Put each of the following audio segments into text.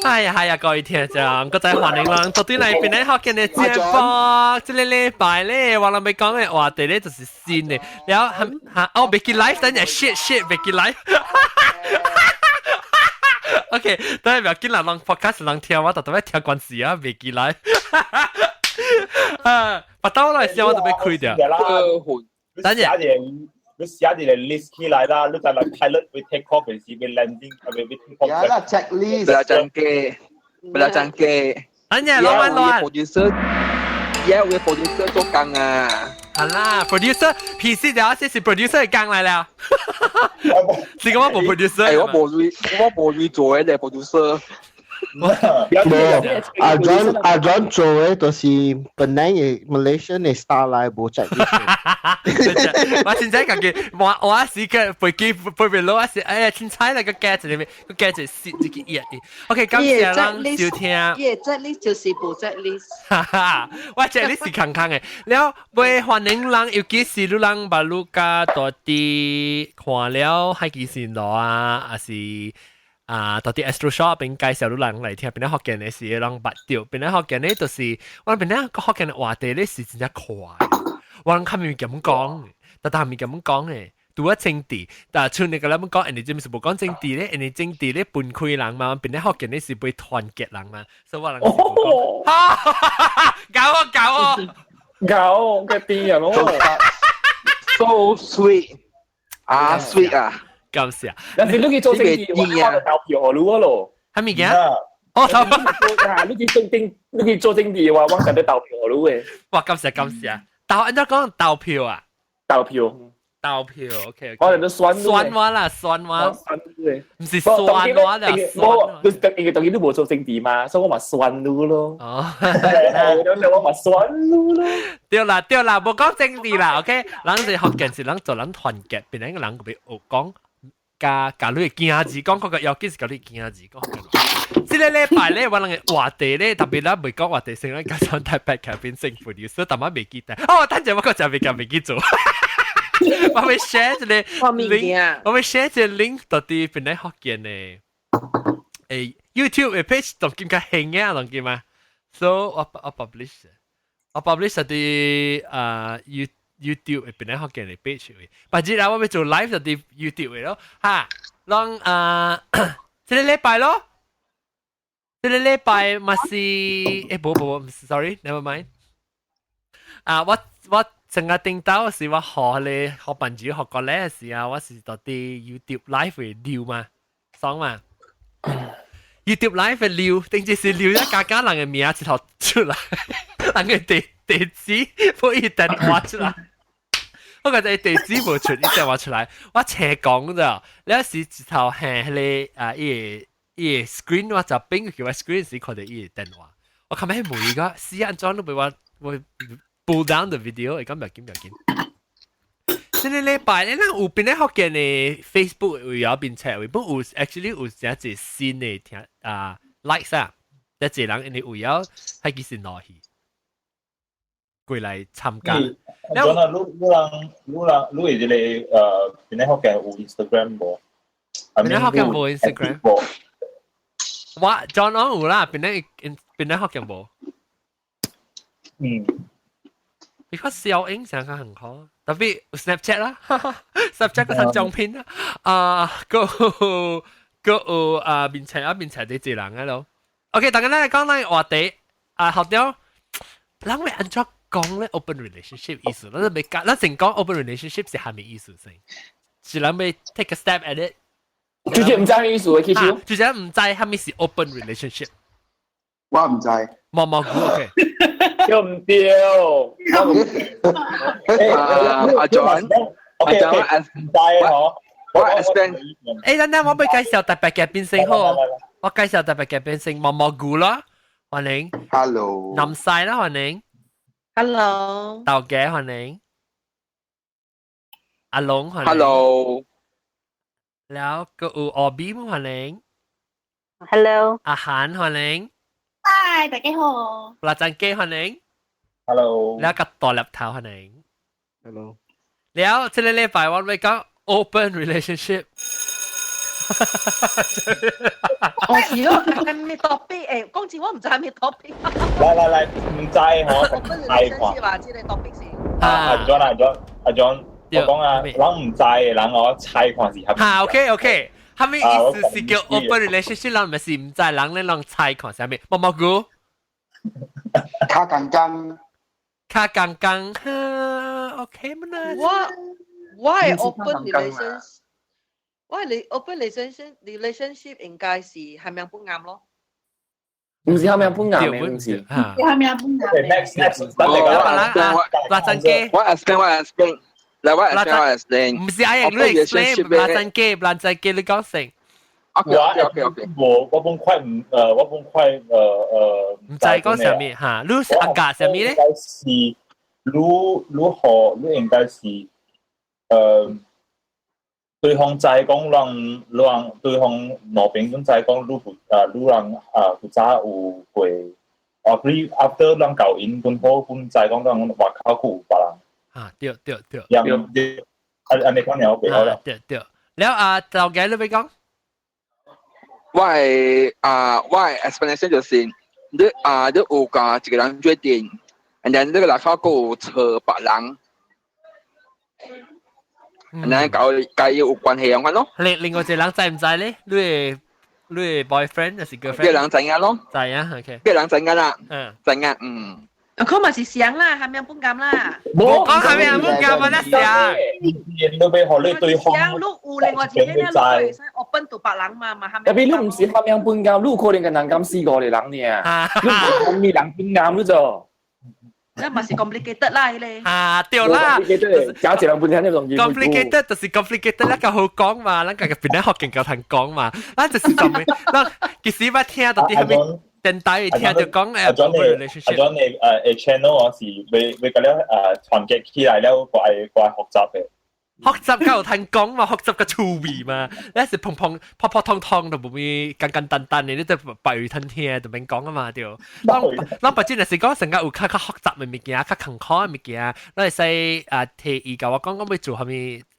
哎呀，係啊，各位聽眾，閣再歡迎咱倒轉來檳榔福建的節目。這个禮拜咧，我諗欲講的話題咧就是新的。了後哈哦，袂記 live，等下 shit shit 袂記 live。OK，等下不要緊啦，人 podcast 人聽我，特特別聽關係啊，袂記 live。啊，把刀來先，我就欲開掉。等下。你寫一個 list 起來啦，你在來 pilot 會 take off 時會 landing 會會 take off。有啦，checklist。不要講嘅，不要講嘅。等下，老闆老闆。 producer，而家有 producer 做工啊。好啦，producer PC 就這是 producer 的工來了。是講我無 producer。欸，我無鐳做的 producer。無，阿 John 阿 John 做的就是本來的 Malaysian 的 style 來無 checklist。我現在感覺我是個飛機飛袂落，我是哎呀，凊彩那個夾子裡面個夾子是這個頁的。OK，感謝咱收聽。伊的 checklist 就是無 checklist。哈哈，我 checklist 是空空的。了，欲歡迎人，尤其是你人捌汝佮蹛佇看了海基線路啊，抑是啊，蹛佇 Astro Shaw 邊介紹你人來聽，檳榔福建的是人捌著，檳榔福建的就是我檳榔福建的話題咧是真正快，我人較毋敢講，但但毋敢講的，拄啊政治，但像你個咱講，人哋這毋是無講政治咧，人哋政治咧分開人嘛，檳榔福建的是欲團結人嘛，所以我人是無講。哈哈哈！搞我搞我搞嘅啲人咯，so sweet 啊 sweet 啊！感謝。但是你去做政治，我投票予你咯。啥物件？哦，投票。你去做政，你去做政治的話，我絕對投票予你的。哇，感謝感謝。投按怎講投票啊？投票。投票，OK。我哋都選選我啦，選我。選你。毋是選我啦，我因為當然你無做政治嘛，所以我嘛選你咯。哦，我嘛選你咯。對啦對啦，無講政治啦，OK。人是福建是人做人團結，檳榔人欲學講。共共你的囝兒講，嗰個要緊是共你囝兒講。這个禮拜咧，我人的話題咧，特別咱袂講話題，先咱加上台北劇變政府的，所以淡仔袂記得。哦，等陣我閣真袂記袂記做。我欲 share 一个 link，我欲 share 一个 link 蹛佇檳榔福建的。欸，YouTube 的 page 當今較興嘅，當今嘛。So 我 publish，我 publish 佇啊 YouTube 檳榔福建的 page 位，別日啦，我欲做 live 就佇 YouTube 的咯，哈，攏啊，這个禮拜咯，這个禮拜嘛是，欸，無無無，sorry，never mind。啊，我我成日頂到是我學咧學笨豬學過咧時啊，我是蹛佇 YouTube live 會溜嘛，爽嘛。YouTube live 會溜，頂次是溜一家家人的名一頭出來，人的地址無伊電話出來。我覺得地址無出，伊電話出來，我斜講咋，了是一頭係彼个啊，伊個伊個 screen 我就變佢我 screen 時看著伊个電話，我琴日問伊個，死按怎都袂我我 pull down the video，伊講袂緊袂緊。這个禮拜咧，咱有檳榔福建的 Facebook 有有邊冊，不有 actually 有誠濟新的聽啊 likes 啊，一濟人因為有要係幾時落去過來參加。你你你人你人你會這個檳榔福建有 Instagram 無？檳榔福建無 Instagram。我 John On 有啦，檳榔檳榔福建無。嗯。你看小英上個很好，特別 Snapchat 啦，Snapchat 個睇照片啦，啊，個個啊面冊啊面冊啲濟人啊咯。OK，大家來講咱話題啊，學長，人會按怎講咧？Open relationship 意思，咱欲講，咱先講 open relationship 是啥物意思先？是人欲 take a stab at it。就是毋知啥物意思的，其實。就是毋知啥物是 open relationship。我毋知。毛毛菇 OK。對毋對？阿 John，阿 John，毋知嗬。我 explain。欸，等等，我欲介紹特別嘅變聲好。我介紹特別嘅變聲毛毛菇啦，歡迎。 Hello。南西啦，歡迎。 Hello。豆家歡迎。阿龍歡迎。 Hello。了閣有阿 B 歡迎。 Hello。阿韓歡迎。 Hi，大家好。辣盞雞歡迎。 Hello。了閣大粒頭歡迎。 Hello。了，這个禮拜我欲講 open relationship。哦，是咯，係咩 topic？講真，我唔知係咩 topic。來來來，毋知吼， open 猜看。 relationship 話，這個 topic 是。阿 John 阿 John 阿 John，我講啊，人毋知的人哦，猜看是蝦米。哈，OK OK，蝦米意思是叫 open relationship？人毋是毋知，人咧攏猜看啥物？毛毛菇，較剛剛，較剛剛，哈，OK 麼呢？我係 open relationship，我係你 open relationship 應該是係咪不啱咯？唔是係咪本硬嘅？唔是。係咪不啱？ Next next，等你我講。拉真機，我 explain 我 explain，來我 explain 我 explain。唔是阿英，你 explain 拉真機，拉真機你講成。 OK OK OK OK。我本快唔我本快唔知講啥物嚇？你是阿教啥物咧？應該是如何？你應該是對方知講讓讓對方路邊總知講你負你人負責有過，啊，你 after 咱交𪜶本好本知講咱外口閣有別人。啊，對對對。對，按按呢款了袂好啦。對對，了啊，頭家你欲講？我的啊，我的 explanation 就是你啊，你有共一個人決定，and then 你個內口閣有找別人。然後佮伊有關係樣款咯。另外一個人知毋知咧？你的 boyfriend 還是 girlfriend？這個人知影咯。知啊，OK。這個人知影啦。嗯。知影，嗯。佢嘛是想啦，係咪不啱啦？無講係咪不啱啊？那想。你都欲予你對方。想你有另外一個咧，你會使 open 到別人嘛嘛，係咪？特別你毋是蝦米本啱，你有可能共人監四五個人爾，你毋是蝦米人本啱你做。那嘛是 complicated 啦，彼个。啊，對啦。搞一人本身就容易。 complicated 就是 complicated，咱較好講嘛，咱家己邊咧學勁夠通講嘛，咱就是咁嘅，咱其實捌聽到啲蝦米電台聽就講open relationship。阿 John 的channel 我是為為個了團結起來了，過來過來學習的。學習較有通講嘛，學習較趣味嘛，你是碰碰撲撲通通就無咪簡簡單單的，你就白語聽聽就免講啊嘛對。咱咱白種就是講成個有較較複雜的物件，較坎坷的物件，咱會使啊提議共我講講欲做啥物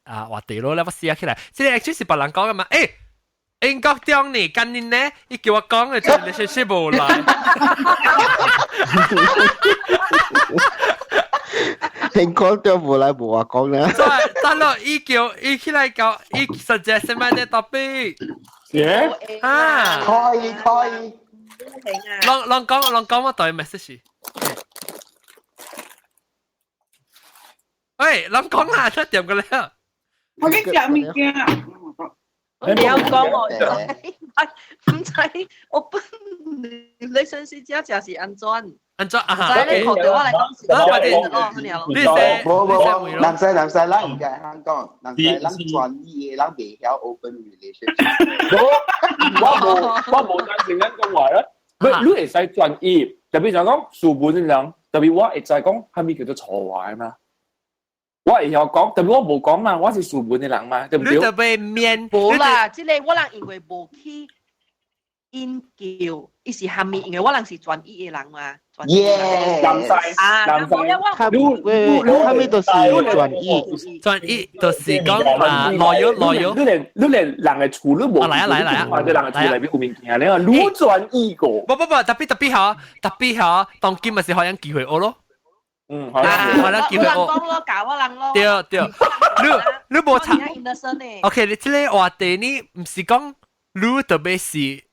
啊話題咯，咧我寫起來，這個 actually 是別人講的嘛，英國中呢，今年呢，伊叫我講的就 relationship 無來。聽講掉無來無話講啦。再再落，伊叫伊起來講，伊 suggest 什麼的 topic？耶？啊？可以可以。攏攏講攏講我對 message。喂，攏講啦，出點個了。我去食物件。你有講我唔知 open relationship 這正是按怎？按怎啊？唔知你對我來講是哦，你無無無，人使人使，咱應該通講，人使咱專業的，咱袂曉 open relationship。我無我無贊成咱講話啦。你會使專業，特別就講書本的人，特別我會知講啥物叫做錯話嘛。我會曉講，特別我無講嘛，我是書本的人嘛，對毋對？你特別面無啦，這個我人因為無去研究，伊是蝦米？因為我人是專業的人嘛。耶！南西，南西，你你蝦米都是專業，專業就是講啊，內容內容。你連人的厝你無，來啊來啊來啊！你人的厝內面有物件，你話你專業個？不不不，特別特別好，特別好，當今咪是學人機會學咯。嗯，好啦，好啦，機會學。我人講咯，教我人咯。對對，你你無查。OK，你這個話題呢，毋是講你特別是。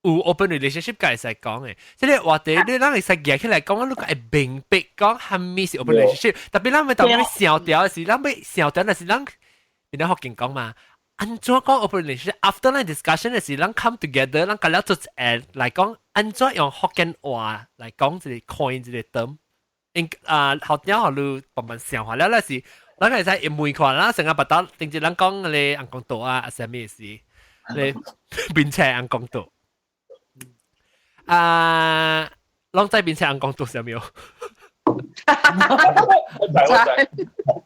有 open relationship 會使講的，這個話題你咱會使舉起來講，你會明白講蝦米是 open relationship。特別咱欲當欲想著是，咱欲想著，但是咱你咧福建講嘛，按怎講 open relationship？After 咱 discussion 的是，咱 come together，咱共了做來講，按怎用福建話來講一個 coin 一個 term。應啊，後點予你慢慢想下了，那是咱會使問看，咱成個捌到，頂一咱講個尪公桌啊，啥物事？你變車尪公桌。啊，攏知變車尪公桌啥物？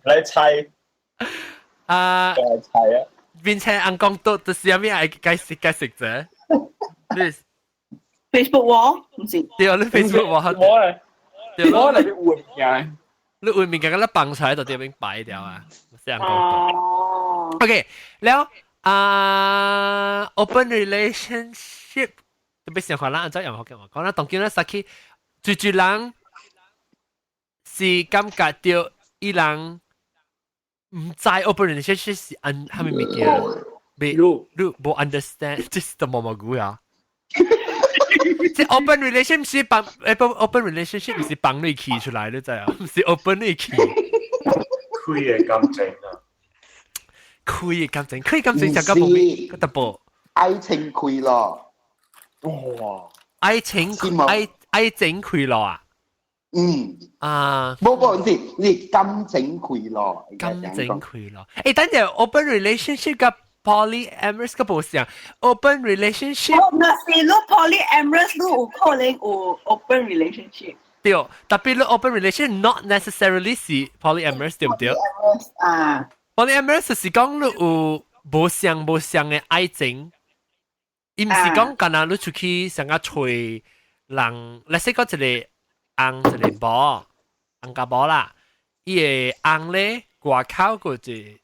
來猜。啊！來猜啊！變車尪公桌就是啥物？愛解釋解釋者。你 Facebook wall 毋是？對，你 Facebook wall。我咧，我嚟換物件。你換物件，佮你放出來就對面擺掉啊！是尪公桌。OK，了。啊，open relationship 特別想看咱按怎用福建話講啦，當今咱實去最最人是感覺到伊人毋知 open relationship 是按蝦米物件，未你無 understand，這是都毛毛菇啊！這 open relationship 幫 open relationship 毋是幫你起出來，你知啊？毋是 open 你起。開的感情啊！開的感情，開感情就咁無咩個特別。愛情開咯。哇！愛情愛愛情開咯啊！嗯。啊。無無，是是感情開咯。感情開咯。欸，等陣 open relationship 佮 polyamorous 個無像 open relationship。哦，若是你 polyamorous，你有可能有 open relationship。對，特別你 open relationship not necessarily 是 polyamorous 對毋對？啊。 polyamorous 是講你有無相無相的愛情，伊毋是講干焦你出去想較揣人，let's say 講一個翁一個某，翁佮某啦，伊的翁咧外口個一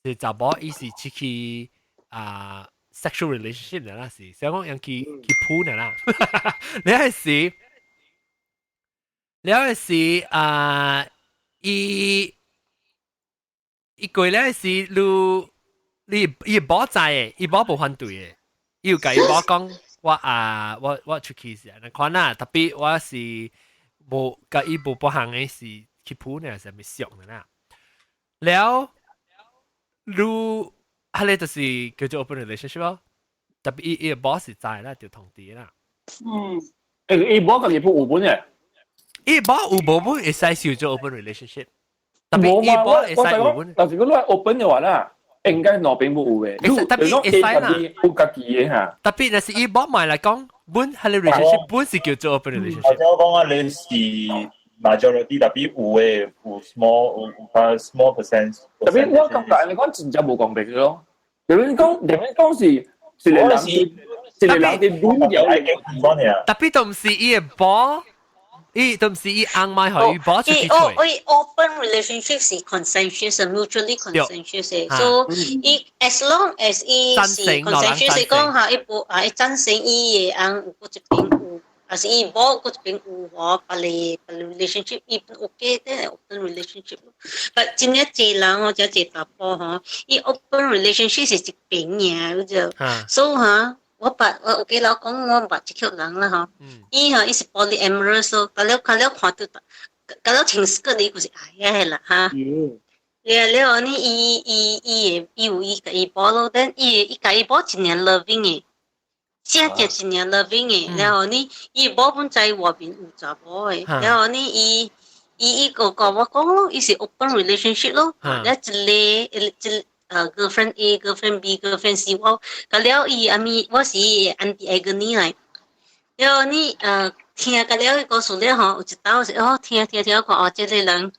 個查某，伊是出去啊 sexual relationship 啦，是，想講用去去鋪呢啦，你係是，你係是啊，伊伊過咧是你你伊某知的，伊某無反對的，伊有共伊某講我啊，我我出去是按呢款啦，特別我是無共伊無別項的是去鋪呢，是物熟的啦。了，你彼个就是叫做 open relationship 咯，特別伊伊的某是知啦，就通知啦。欸，伊某家己鋪有本的？伊某有無本會使叫做 open relationship。特別伊某會使有本。但是如果你係 open 的話啦，應該兩邊冇有的。特別會使啦。有家己的哈。特別若是伊某買來講，本彼個 relationship 本是叫做 open relationship。或者我講啊，你是 majority 特別有的有 small 有有較 small percent。特別我感覺你講真正無公平咯。特別講特別講是一個人一個人的女有特別都毋是伊的某。伊都毋是伊翁買予伊某出去哦，伊 open relationship 是 consensual mutually consensual 所以伊 as long as 伊是 consensual 是講嚇，伊無啊，伊贊成伊的翁有閣一邊有，還是伊某閣一邊有吼，別個別個 relationship 伊 OK 的 open relationship。But 真正濟人哦，真濟查埔吼，伊 open relationship 是一邊爾，你知？所以哈。我捌我有幾老講我捌一個人啦吼，伊吼伊是 polyamorous，甲了甲了看到，甲了穿 skirt 伊就是愛的啦哈。了了呢，伊伊伊會伊有伊共伊某咯，但伊伊共伊某真正 loving 的，真正真正 loving 的。然後呢，伊某本在外面有查某的，然後呢，伊伊伊個共我講咯，伊是 open relationship 咯，了一個一girlfriend A、girlfriend B、girlfriend C，我甲了伊阿咪，我是 auntie 愛跟你來，了後呢聽甲了伊故事了吼，有一道是哦聽聽聽看哦，這個人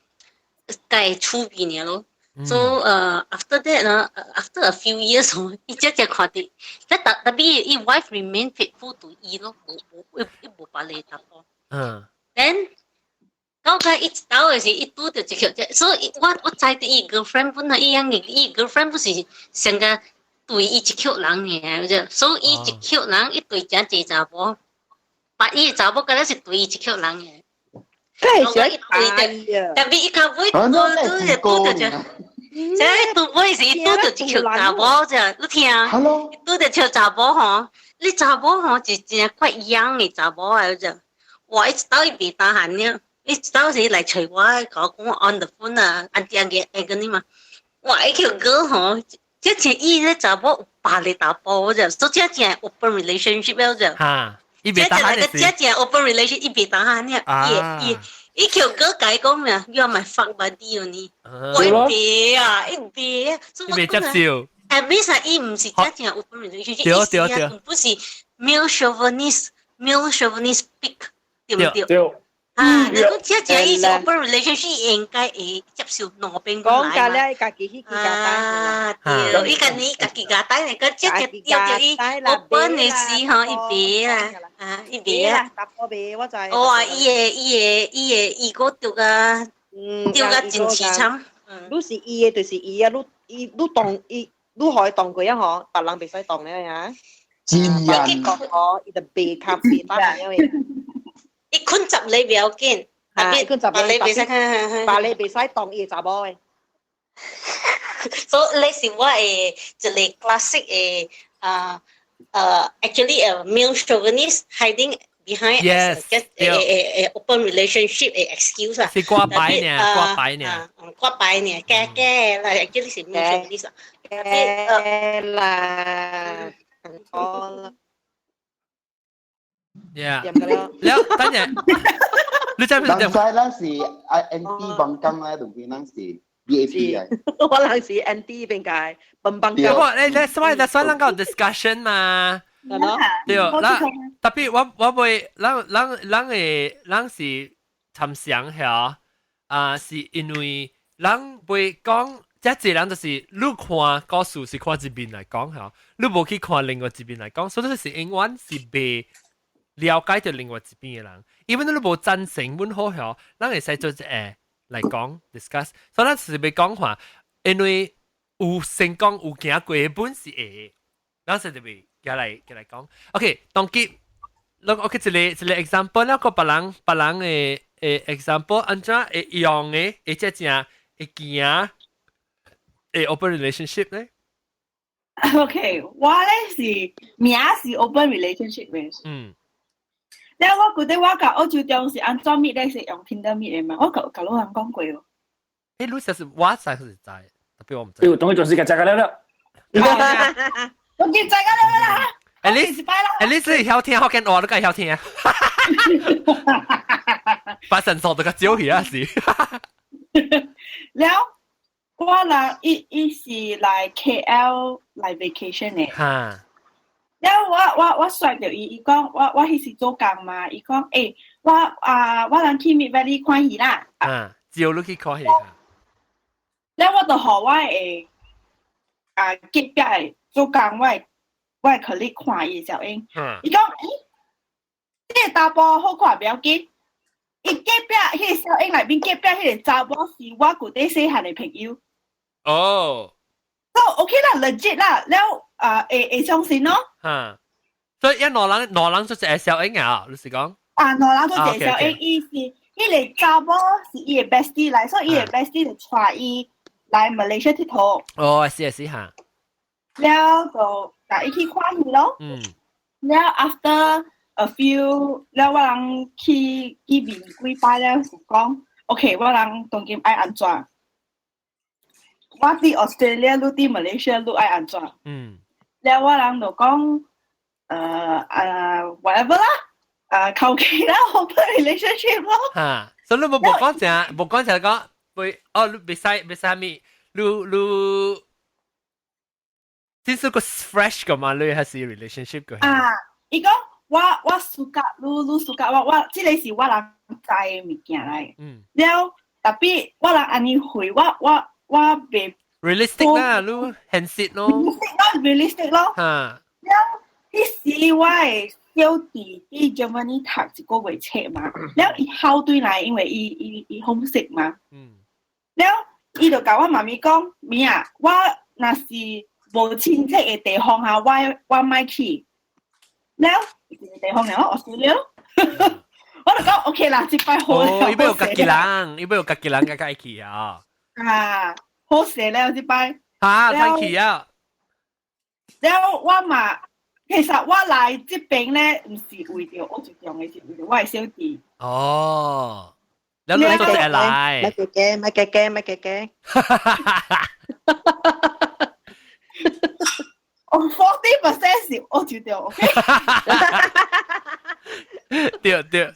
該處變了咯。So after that 呢，after a few years 吼，伊才才看到，即特特別伊 wife remain faithful to 伊咯，無無伊伊無別个查埔。Then 到佢一到的時，伊拄著一個，所以我我知得伊 girlfriend 本來伊樣嘅，伊 girlfriend 不是成個對伊一口人爾，就所以伊一口人伊對誠濟查某，把伊的查某敢若是對伊一口人爾。佢係想對的，特別伊較尾拄拄拄著就，這拄尾是伊拄著一口查某啫，你聽，伊拄著一查某吼，你查某吼是真正怪樣的查某啊，就，哇！伊一到伊袂擔閒爾。伊當時來揣我，共我講 on the phone 啊，auntie 愛愛跟你嘛。哇！伊叫哥吼，這前伊咧查某有百個查埔啫，所以這正 open relationship 了啫。哈，伊袂擔閒這正 open relationship，伊袂擔閒爾，伊伊伊叫哥共伊講咩？You are my fuck buddy 哦你。我伊袂啊，伊袂啊，伊袂接受。 At least 啊，伊毋是真正 open relationship，對對對，不是 male chauvinist，male chauvinist pig，對毋對？對。啊，你講這這伊是 open relationship 應該會接受兩邊講價咧，家己去家啊，對，伊家己家己家帶，個這個對對伊 open 的時候，伊袂啦，啊，伊袂啦，查埔袂，我知。哇，伊的伊的伊的伊個對個，對個真凄慘。你是伊的，就是伊啊，你伊你當伊。你可以當過一嗬，別人袂使當咧呀。賤人。講伊就袂較袂當因為。伊困十你不要緊，啊，伊困十你袂使看，別你袂使當伊查某的。所以你是我的一個 classic 的啊actually a male chauvinist hiding behind just a open relationship a excuse 啊。是掛牌呢，掛牌呢。掛牌呢，假假啦，actually 是 male chauvinist 啊。假啦，哦。 Yeah。了，等陣，你知唔知？人知咱是啊 anti 幫工咧，同邊咱是 BAP 啊。我人是 anti 邊界，笨笨。我你that's why 咱個 discussion 嘛。對，咱特別我會，咱咱咱的咱是參詳下，啊，是因為咱會講，這濟人就是你看故事是看一邊來講嚇，你無去看另外一邊來講，所以是永遠是袂了解到另外一邊的人。因為你無贊成阮好嚇，咱會使做一個來講 discuss。所以咱是欲講話，因為有成功有行過的本是會，咱是特別過來過來講。OK，當今，OK 一個一個 example，那個別人別人的的 example，按怎會用的，會這正會行會 open relationship 咧？ OK，我咧是名是 open relationship 嘅。了我覺得我佮澳洲中是按怎 meet 咧是用 Tinder meet 的嘛，我佮老人講過哦。誒，你實是我實是知，特別我唔知。對，當佢就是個食個了了。我見知個了啦。 At least at least 你曉聽福建話，你梗係曉聽啊！把神數都較少去啊是。了，我人伊伊是來 KL 來 vacation 的。了我識著伊，伊講我彼時做工嘛，伊講我啊我人去 Mid Valley 看戲啦。啊，招你去看戲。了我就予我的啊隔壁的做工我的我的 colleague 看伊小英，伊講咦，這個查埔好看不要緊，伊隔壁彼個小英內面隔壁彼個查某是我舊底細漢的朋友。哦。都 OK 啦，legit 啦，了啊會會相信咯。哈，所以一兩人兩人做一個小英啊，你是講？啊，兩人做一個小英，伊是彼個查某是伊的 bestie 來，所以伊的 bestie 就帶伊來馬來西亞𨑨迌。哦，是啊是哈。了就共伊去看戲咯。了 after a few，了我人去見面幾擺了，是講，OK，我人當今愛按怎？我佇 Australia，你佇 Malaysia，你愛按怎？了我人就講，whatever 啦，求其啦，open relationship 咯。哈，所以你無講啥，無講啥講，袂哦，你袂使袂使咩？你你，這是個 fresh 個嘛？你還是 relationship 個？啊，伊講我 suka 你，你 suka 我，我這個是我人知的物件來。了，特別我人按呢回，我袂 realistic 啦，你現實咯。 realistic 咯，realistic 咯。了，彼時我的小弟佇 Germany 讀一個月冊嘛，了伊後對來，因為伊伊伊 homesick 嘛。了，伊就共我媽咪講，咪啊，我若是無親戚的地方啊，我我莫去。了，一個地方了，我輸了。我就講 OK 啦，這擺好了。哦，伊欲有家己人，伊欲有家己人共佮去啊。啊，好勢了這擺。啊，太去啊！了我嘛，其實我來這邊咧，毋是為著我最重的是為著我的小弟。哦，了你做一來。咪嘅嘅，咪嘅嘅，咪嘅嘅。我 40% 是我就對，OK。對對。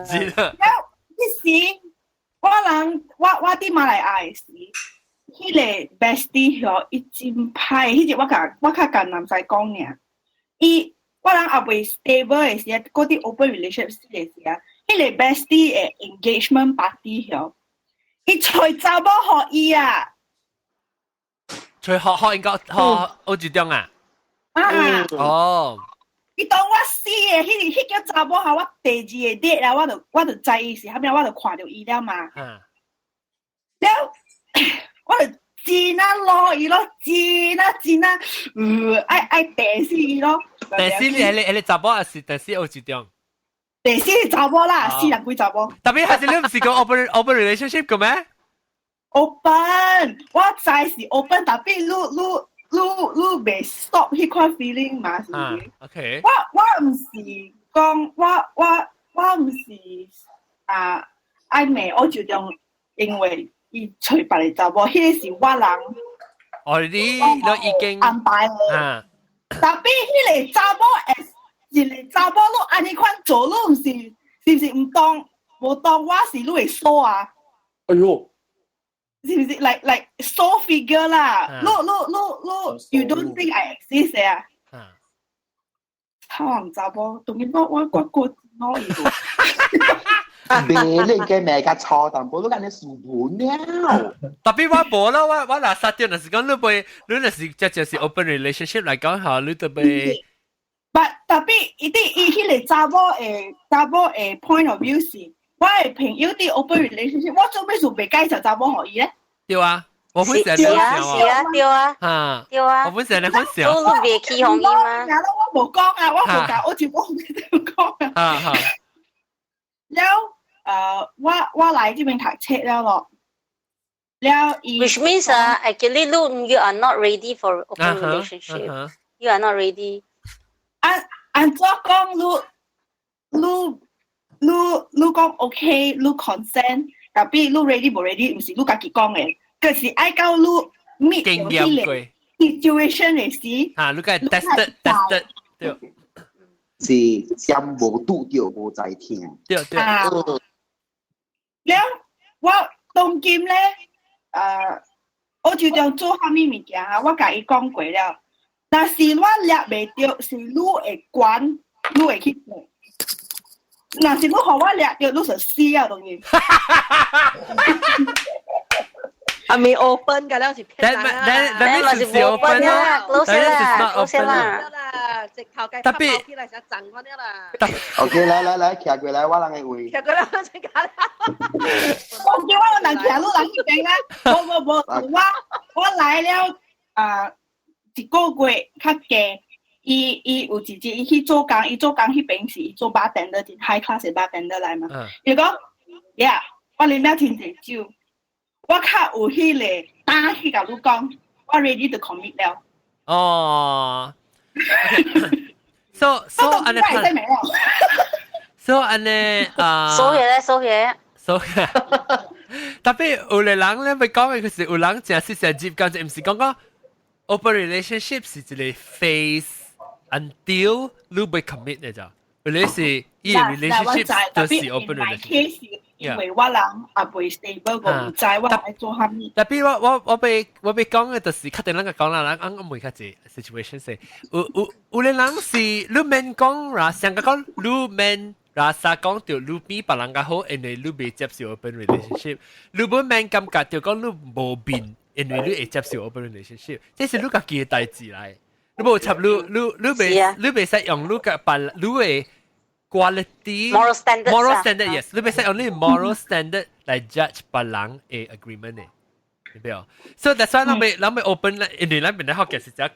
是的。了，彼時我人我我佇馬來亞的時，彼個 bestie 吼，伊真歹。彼日我共我較共男仔講爾，伊我人猶未 stable 的時，閣佇 open relationship 的時啊，彼個 bestie 的 engagement party 吼，伊揣查某予伊啊。揣學學應該學澳洲中啊？啊！哦。伊當我死的，彼彼叫查某予我第二個 date 啦，我就我就知伊是啥物，我就看著伊了嘛。了，我就真啊攞伊咯，真啊真啊，愛愛掟死伊咯。掟死你係你查某還是掟死歐洲中？掟死查某啦，死人鬼查某。特別係你唔是講 open relationship 嘅咩？Open，我知是 open，特別你未 stop 彼款 feeling 嘛，是毋是？OK。我毋是講我毋是啊愛罵我就種，因為伊揣別个查某，彼个是我人。哦，你已經安排咧。特別彼個查某會一個查某，你按呢款做，你毋是是毋是毋當無當我是你的數啊？哎喲！是毋是 like soul figure 啦？你你，you don't think I exist 啊？臭查某，當然我過攞伊個。別你嘅咩較錯，但無你講你數本了。特別我無啦，我若殺掉，若是講你袂，你若是這就是 open relationship 來講嚇，你就袂。 But 特別伊啲伊彼個查某的 point of view 是，我的朋友佇 open relationship，我做咩事袂介紹查某予伊咧？對啊，我本身是啊是啊對啊，嚇對啊，我本身咧款想。都你袂起予伊嗎？我無講啊，我無講，我就無講啊。嚇嚇。了，我來這邊讀冊了咯。了伊。 Which means 啊，actually you are not ready for open relationship. You are not ready. 按怎講？你講 OK，你 consent，特別你 ready 無 ready，毋是你家己講的，就是愛到你 meet 經驗過 situation 的時，嚇，你該 tested tested 對，是先無拄著無知聽，對對。啊，了我當今咧，我就當做啥物物件啊，我共伊講過了。但是我掠袂著，是你會管，你會去做。若是你予我掠著，你就死啊！當然。係咪 open 㗎了是騙人啊？ That means 是 open 啦，close 啦，close 啦。啦，直頭計拍包起來成震翻了啦。 OK，來來來，徛過來，我人的位。徛過來，我先講啦。我叫我人徛你人彼邊啊！無無無，我來了啊！一個月較加，伊有一日伊去做工，伊做工彼邊是做 bartender，真 high class 的 bartender 來嘛。伊講，呀，我啉了真濟酒，我較有彼個膽去共你講，我 ready to commit 了。哦。So 按呢，so 按呢啊。數起咧，數起。數起。特別有個人咧，欲講的就是有人誠實誠接，講就毋是講講。open relationship 是一個 phase until 你欲 commit 的咋，或者是伊個 relationship 就是 open relationship。因為我人也袂 stable，我毋知我愛做啥物。特別我欲講的就是較定咱個講啦，咱我問較濟 situation 是，有個人是你免講啦，上個講你免拉薩講著你比別人較好，因為你袂接受 open relationship，你無免感覺著講你無變。因為你會接受 open relationship，這是你家己的代誌來。你無插你袂使用你個別你的 quality moral standard moral standard yes，你袂使用你 moral standard 來 judge 別人的 agreement 的，對無？所以 that's why 咱欲 open 因為咱本來學嘅是只，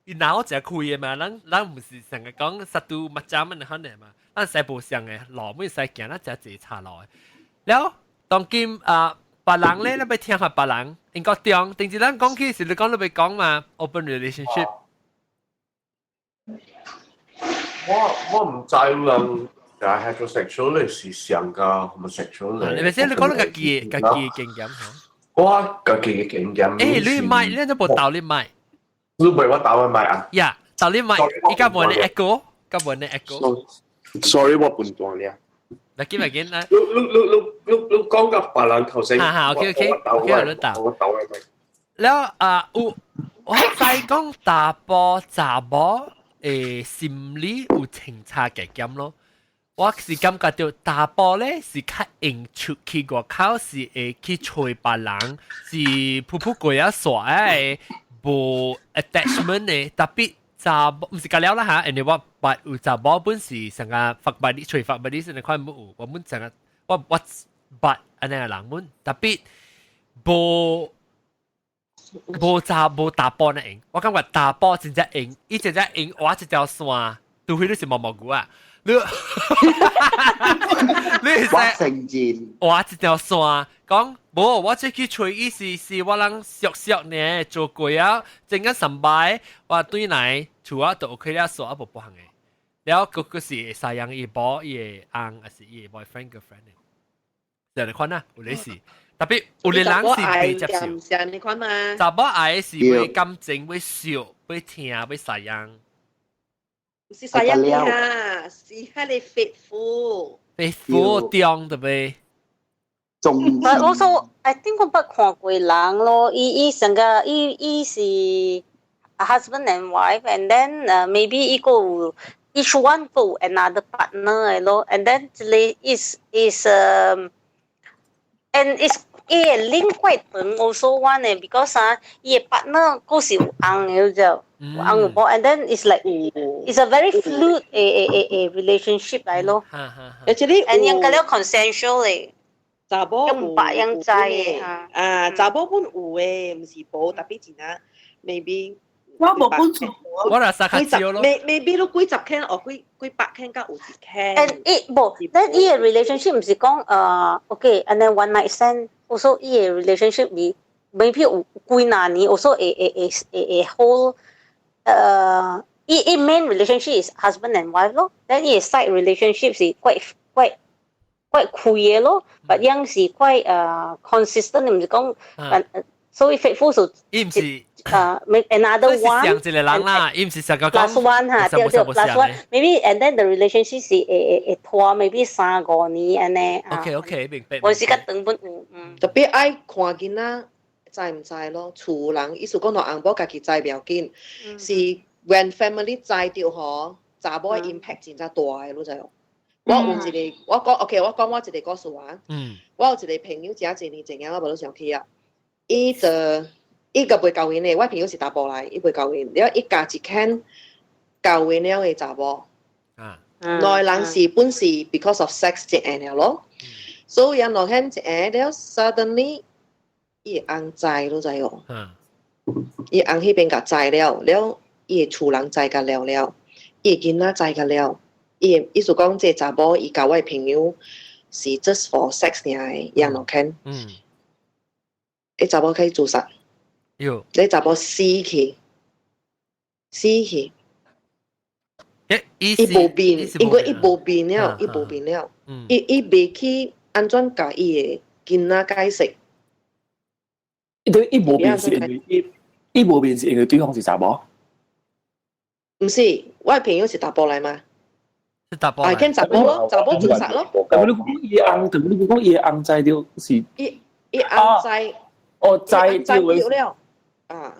伊腦誠開的嘛，咱毋是成日講實度物渣物可能嘛，咱使無相的路，每使行咱誠濟岔路的。了當今啊，別人咧，你欲聽下別人，應該中，定是咱講起是你講你欲講嘛，open relationship。我毋知人係 heterosexual 咧是上個 homosexual 咧。你咪先，你講你家己經驗嚇。我家己嘅經驗。欸，你麥，你都無鬥你麥。你袂我鬥你麥啊？呀，鬥你麥，依家無你 echo，家無你 echo。 Sorry，我笨蛋了。來緊來緊來。你講個別人頭先。哈哈，OK OK，OK，你鬥。我鬥你麥。了啊，有我知講查埔查某心理有清差加減咯。我是感覺著查埔咧是較用出去外口是會去揣別人，是噗噗過啊煞的，無 attachment 的，特別查某毋是甲了啦嚇，因為我捌有查某本是成個 fuck buddy 揣 fuck buddy 是那款冇有，我本成個我捌按呢个人本特別無。無查無查埔呢用，我感覺查埔真正用，伊真正用畫一條線，除非你是毛毛菇啊，你會使成戰畫一條線，講無我這去揣伊是我人熟熟呢，做過啊，陣間上擺我對來厝啊就 OK 了，線啊無不行的。了個個是會使用伊某伊的翁，還是伊的 boyfriend girlfriend 的，就你看啊，有咧是，特別有的人是袂接受。像你看嘛，查某愛是為感情，為笑，為聽，為使用。唔是使用啊，是係你 faithful。 faithful 中對不對？中。 But also, I think 我捌看過人咯，伊伊成個伊伊是 husband and wife, and then maybe 伊個有 each one 個有 another partner 的咯，and then 這個 is and is 伊的 link quite 長 also one 的，because 啊，伊的 partner 閣是有翁的就有翁有某，and then it's like it's a very fluid 的 relationship 來咯。 Actually， and 應該了 consensual 的。查某有白樣知的啊，啊，查某本有的，毋是無，特別真啊，maybe 我無本做，我若三較少咯。 maybe 你幾十間哦，幾幾百間甲有一間。 And 伊無，then 伊的 relationship 毋是講OK，and then one night stand，also 伊的 relationship 是 maybe 有幾若年，also 會 hold 伊 main relationship is husband and wife 咯，then 伊的 side relationship 是 quite quite quite 開的咯，but 樣是 quite consistent，毋是講所以 faithful 是伊毋是make another one。上一個人啦，伊毋是上個講 plus one 哈，對對，plus one，maybe and then the relationship 是會拖 maybe 三五年按呢。 OK，明白。我是較長本有，嗯。特別愛看囡仔知毋知咯？厝人意思講若翁某家己知袂要緊，是 when family 知著吼，查某的 impact 真正大的，你知無？我有一個，我講 OK，我講我一個故事啊。我有一個朋友，真濟年前啊，我無咧想起啊。伊就伊個袂交緣的，我朋友是查埔來，伊袂交緣，了伊共一間交緣了的查某。兩个人是本是 because of sex 一下了咯，所以人落間一下了，suddenly 伊會翁知你知無？伊翁彼邊共知了，了伊的厝人知甲了了，伊的囡仔知甲了，伊的意思講這個查某伊共我的朋友是 just for sex 爾的，伊落間。伊查某去自殺。喲。這查某死去，死去。伊伊無變，因為伊無變了，伊無變了。伊袂去按怎共伊的囡仔解釋。伊對伊無變是因為伊無變是因為對方是查某？毋是，我的朋友是查埔來嘛？是查埔。啊，見查某咯，查某自殺咯。但係你講伊翁，但係你講伊翁知著是。伊伊翁知。哦，知知了啊。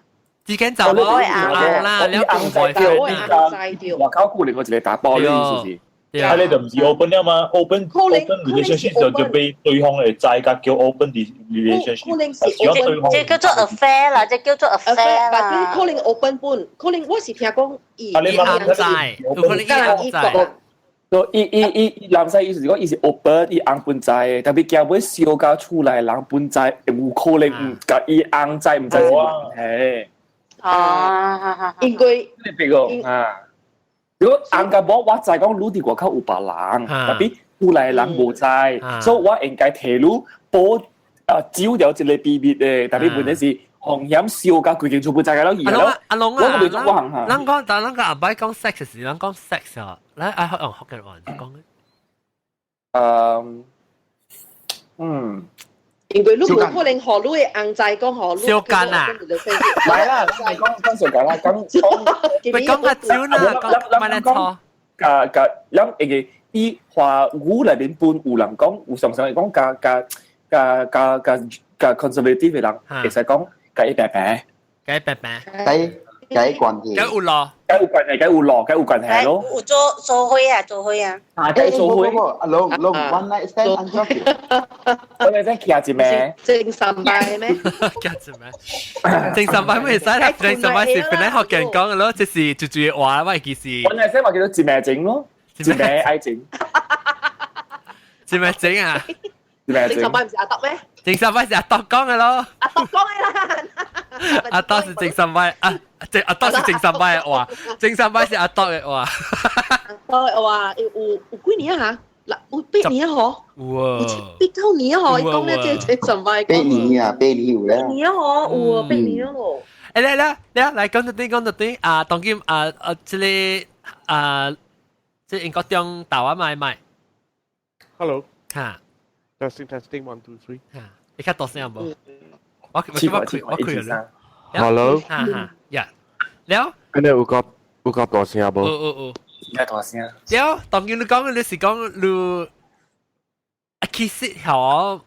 之間查某翁啦，你翁知著，外口固定我一個查埔，你意思是？啊，你就毋是 open 了嘛？open open relationship 就被對方會知甲叫 open relationship。可能是 open，這叫做 affair 啦，這叫做 affair 啦。可能 open 本，可能我是聽講伊伊翁知，有可能伊翁知。所以伊伊伊男婿意思是講，伊是 open，伊翁本知，特別驚尾燒到厝內人本知，有可能毋共伊翁知毋知是問題。啊，應該你別個啊。如果翁共某，我知講你佇外口有別人，特別厝內人無知，所以我應該提你保啊招掉一個秘密的，特別問題是風險燒到規間厝本知個了，阿龍啊，阿龍啊，我都袂做我行下。咱講，但咱講後擺講 sex 時，咱講 sex 啊，咱愛用福建話講。嗯。因為你無可能予你的翁知講予你。小間啊！唔係啦，講講小間啦，講講。咪講較少啦，講慢來錯。甲甲，咱會個伊華語內面本有人講，有常常會講共共共共共共 conservative 的人，會使講共伊白白，共伊白白，共伊關係，共有路，共有關係，共有路，共有關係咯。有做做伙啊，做伙啊。啊，共做伙。阿龍龍 one night stand 按怎叫？ one night stand 徛一暝？正三拜咩？徛一暝？正三拜咩使啦？正三拜是本來福建講的咯，這是絕對話，我其實。 one night stand 嘛叫做一暝情咯，一暝愛情。一暝情啊？一暝情。正三拜毋是阿德咩？精神歪是阿多講嘅咯。阿多講嘅啦。阿多是精神歪啊，即阿多是精神歪嘅話，精神歪是阿多嘅話。阿多嘅話有幾年啊嚇？嗱，有8年啊嗬？有啊。八九年啊嗬？伊講咧這精神歪。八年啊，八年有咧。八年啊嗬？有啊，八年啊嗬。誒來來來來講到啲講到啲啊，當今啊啊，這個啊，這英國中台灣買買。 Hello。嚇。 Testing testing one two three。嚇，你較大聲無？我我我開我開了。 Hello。哈哈，呀，了。安呢有較大聲無？有有有。較大聲。了，當今你講你是講你，啊，其實嗬，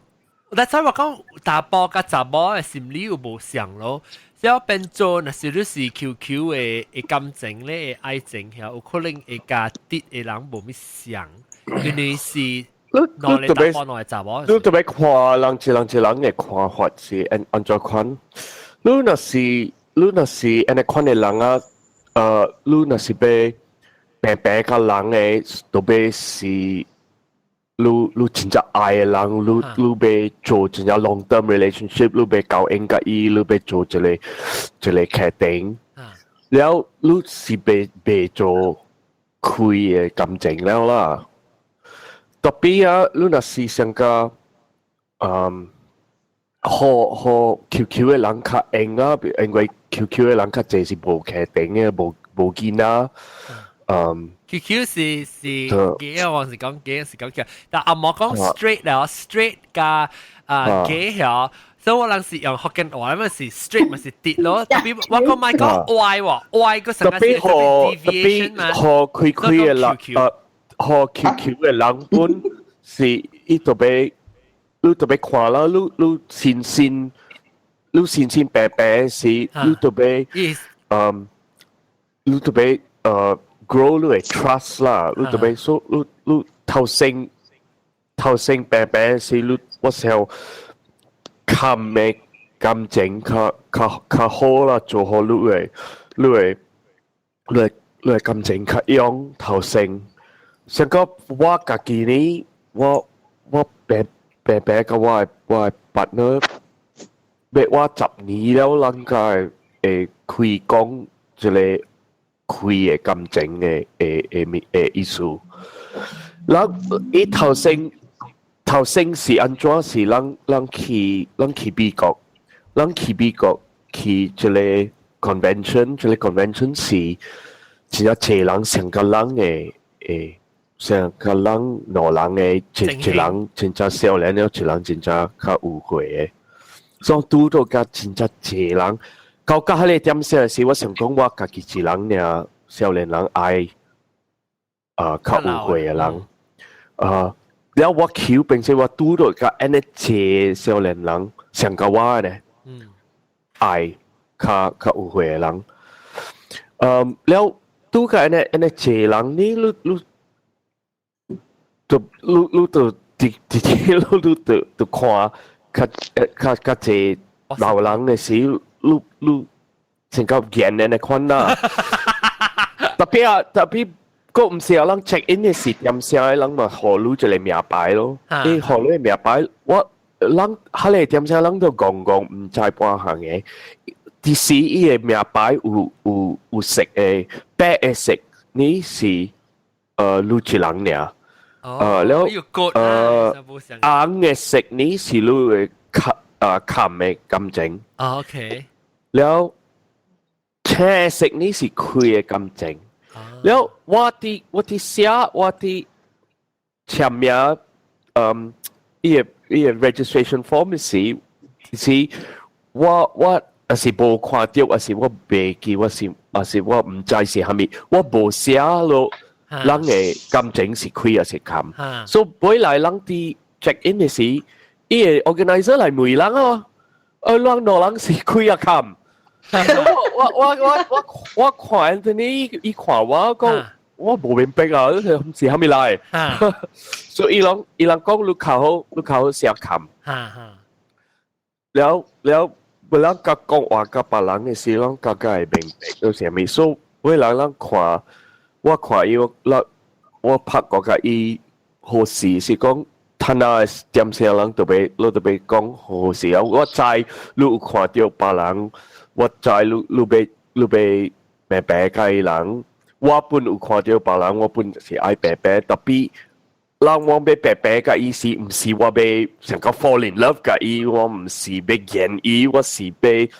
但係我講查埔佮查某的心理有無相咯。只要變做若是你是 QQ 的感情咧，的愛情遐，有可能會佮直的人無物相，因為是兩個查埔兩個查某。你特別看人一人一人的看法是按怎款？你若是按呢款的人啊，你若是欲平平佮人的，特別是你真正愛的人，你欲做真正 long term relationship，你欲交應佮伊，你欲做一個決定，了你是袂做開的感情了啦。特別啊，你若是想講，予 QQ 的人較閒啊，因為 QQ 的人較濟是無家庭的，無囡仔。 QQ 是 gay 啊，我是講 gay 是講 gay，但阿莫講 straight 了，straight 佮啊 gay 曉，所以我人是用福建話，嘛是 straight 嘛是直咯。特別我講莫講歪喎，歪個成個是 deviation 嘛。特別予開開的人，予 QQ 的人本是伊特別，你特別看啦，你新新白白是，你特別，你特別grow 你的 trust 啦，你特別說你頭先白白是你我想冚的感情較好啦，做好你的感情較用頭先。上個我家己呢，我白白白個我的 partner，欲我10年了，咱個會開講一個開的感情的意思。咱伊頭先是按怎是咱去美國，咱去美國去這個 convention，這個 convention 是真正濟人上個人的會。上個人兩人的，一人真正少年了，一人真正較有歲的，所以拄到佮真正濟人，到彼個點時時，我想講我家己一人爾少年人愛啊較有歲的人，啊，了我求並且我拄到佮按呢濟少年人上較我呢，愛較有歲的人，了拄佮按呢濟人，你。就你就直直接你就看較濟老人的時，你成個見的那款啦。特別啊，特別閣毋是啊，人 check in 的時點聲的人嘛，予你一個名牌咯。你予你的名牌，我人彼個點聲人都戇戇毋知半項的。其實伊的名牌有色的，白的色，你是你一人爾。了紅的色呢是你的冚的感情。啊，OK。了青色呢是開的感情。了我佇寫我佇簽名，伊的 registration form 是我抑是無看著，抑是我袂記，我是抑是我毋知是啥物，我無寫落。人的感情是開抑是冚，所以本來人佇 check in 的時，伊個 organizer 來問人哦，人兩人是開抑冚，我看 Anthony 伊看我講，我無明白啊，是啥物來？所以伊人講你較好寫冚，了了，本人佮講話佮別人的時，攏較較會明白都啥物，所以尾來人看。我看伊，我拍過佮伊好勢是講，趁啊點聲人特別，你特別講好事啊！我知你有看著別人，我知你欲白白佮人，我本有看著別人，我本是愛白白，特別人我欲白白嘅意思，毋是我欲成個 fall in love 佮伊，我毋是欲見伊，我是欲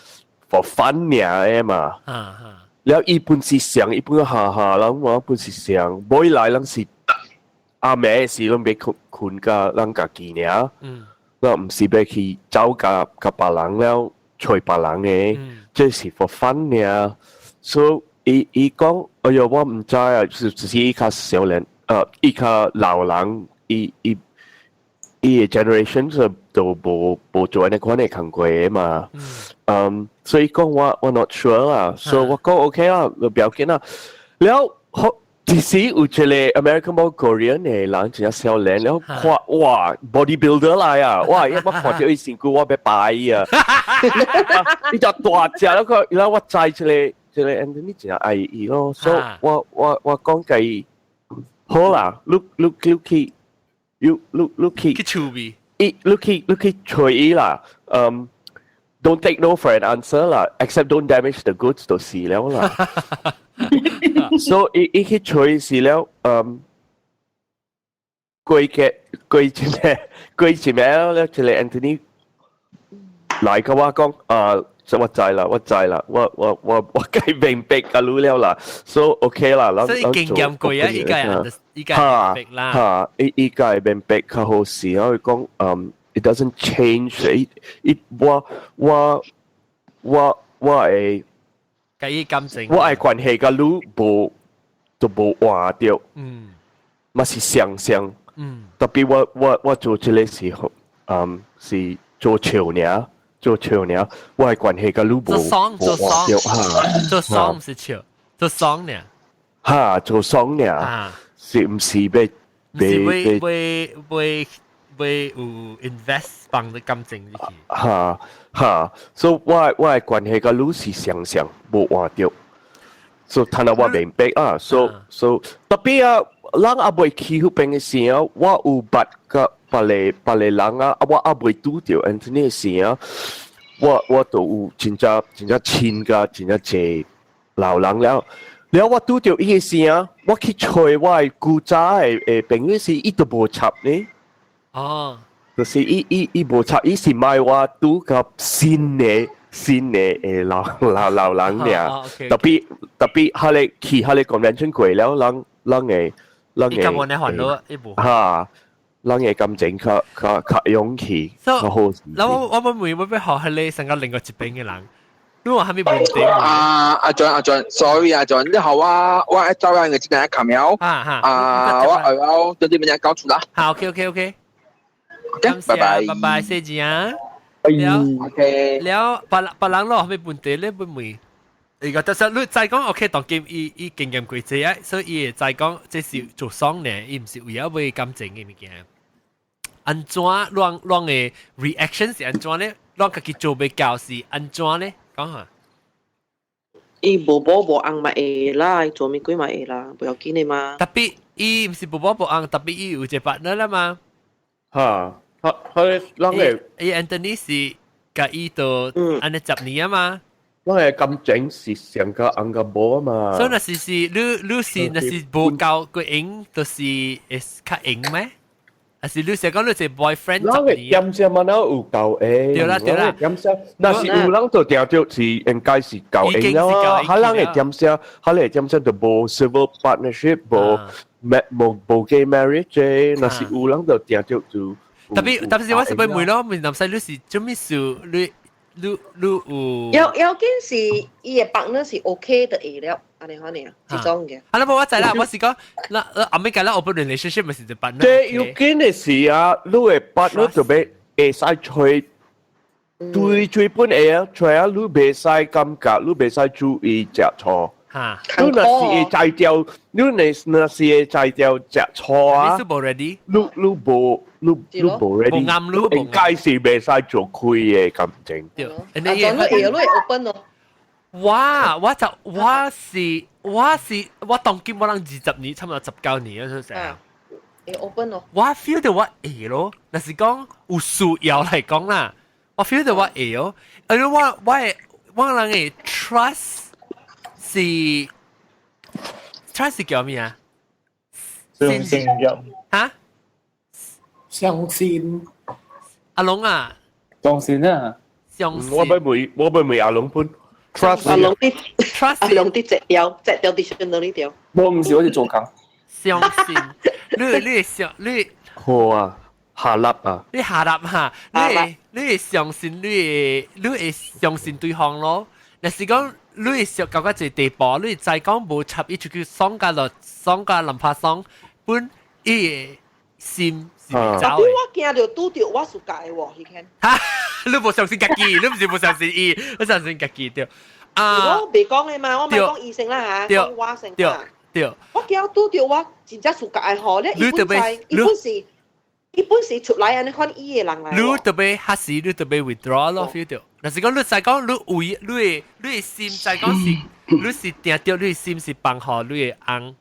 for fun 爾的嘛。了伊本是想，伊本哈哈，人我本是想，尾來人是阿妹是攏欲困困佮咱家己爾，我毋是欲去走佮佮別人了，揣別人的，這是 for fun 爾。所以伊伊講，哎喲，我毋知啊，是只是伊較少年，伊較老人，伊伊伊的 generation 就都無無做按呢款的工課的嘛。嗯，所以講我 not sure 啦，所以我講 OK 啦，就不要緊啦。了後其實有一個 American 無 Korean 的人，真正少年，了看哇 bodybuilder 來啊，哇！我看著伊身軀，我欲拜伊啊！伊就大隻，了個，然後我知這個 Anthony 真正愛伊咯，所以我講共伊好啦，你你你去，你你你去去厝邊，伊你去你去揣伊啦，嗯。Don't take no for an answer 啦，except don't damage the goods 就是了啦。所以伊去揣是了，嗯，過嘅過一暝過一暝了，這個 Anthony 來佮我講，啊，我知啦，我知啦，我該明白佮你了啦，所以 OK 啦，所以經驗過啊，伊該伊該明白啦，哈，伊伊該明白較好勢，我講，嗯。It doesn't change 伊伊我我我我會佮伊感情，我的關係佮你無都無換著，嘛是相像，特別我做這個時候，嗯，是做笑爾，做笑爾，我的關係佮你無做爽做爽做爽毋是笑，做爽爾，哈，做爽爾，是毋是欲欲欲欲欲有 invest 放的感情入去。哈哈，所以我的關係佮你是相像，無換著。所以聽到我明白啊，所所特別啊，人猶未去彼邊的時候，我有捌佮別个別个人啊，我猶未拄著 Anthony 的時候，我都有真正真正親佮真正濟老人了。了我拄著伊的時候，我去揣我的古早的的朋友時，伊都無插呢。就是伊伊伊無插，伊是買我拄佮新的新的的老老老人爾。特別特別，彼个去彼个 convention 過了，人人會人會。伊根本咧煩惱，伊無。哈，人的感情較較較勇氣，較好。那我我欲問，我欲予彼个成個另外一邊的人，你有啥物問題？啊，阿 John 阿 John，sorry 阿 John，你好啊，我愛走啊，我今日卡苗。啊，我愛要等啲物件搞出啦。好，OK OK OK。 OK，拜拜，拜拜，謝謝啊。了，OK。了，別別人咯，啥物問題咧？欲問。伊個就是你再講 OK，當今伊伊經驗過濟啊，所以伊會知講這是做爽呢，伊毋是為了買感情的物件。按怎攏攏的 reaction 是按怎咧？攏家己做袂到是按怎咧？講下。伊無某無翁嘛會啦，伊做物鬼嘛會啦，不要緊的嘛。特別伊毋是無某無翁，特別伊有一個 partner 啦嘛。哈，佢佢人會。伊 Anthony 是佮伊都按呢10年啊嘛。咱的感情是上個翁佮某啊嘛。所以若是是你你是若是無夠個用，就是會較用咩？還是你是講你是 boyfriend 咱的點聲嘛，哪有夠用？對啦對啦，點聲，若是有人就定著是應該是夠用啦。彼人的點聲，彼個點聲就無 civil partnership，無無無 gay marriage，若是有人就定著就。特別特別是我是欲問咯，問南西你是做咩事？你你你有？要要緊是伊的 partner 是 OK 的會了，按呢款爾，這種嘅。啊，那無我知啦，我是講，那後尾講啦，open relationship 咪是一 partner。這要緊的是啊，你的 partner 就欲會使揣對最本會啊，揣啊，你袂使感覺，你袂使注意食錯。你若是會知著，你若若是會知著食錯啊，你無 ready，你你無你你無 ready，無啱你，應該是袂使做開的感情。對，你會會你會 open 咯。哇！我就我是我是我當今我人20年，差不多19年啊，出成。會 open 咯。我 feel 到我會咯，若是講有需要來講啦，我 feel 到我會哦，因為我人嘅 trust 是 trust 是叫咩啊？相信任。嚇？相信。阿龍啊？相信啊！相信。我欲問阿龍本 trust 阿龍啲 trust 阿龍啲直掉直掉 dictionary 掉。我唔是，我是做工。相信，你相你好啊，下粒啊，你下粒哈，你會相信你會相信對方咯。若是講你會相到一個地步，你會知講無插伊出去爽甲落爽甲林拍爽，本伊的心是袂走的。我驚著拄著我 suka 的喎，彼間。哈，你無相信家己，你毋是無相信伊，你相信家己對。啊，我袂講的嘛，我毋講醫生啦嚇，講我先啦。對。我驚拄著我真正 suka 的吼，你伊本知，伊本是出來按呢款伊的人來。你特別彼時，你特別 withdraw 咯，feel 到。若是講你知講你為你的心知講是，你是定著你的心是放予你的翁，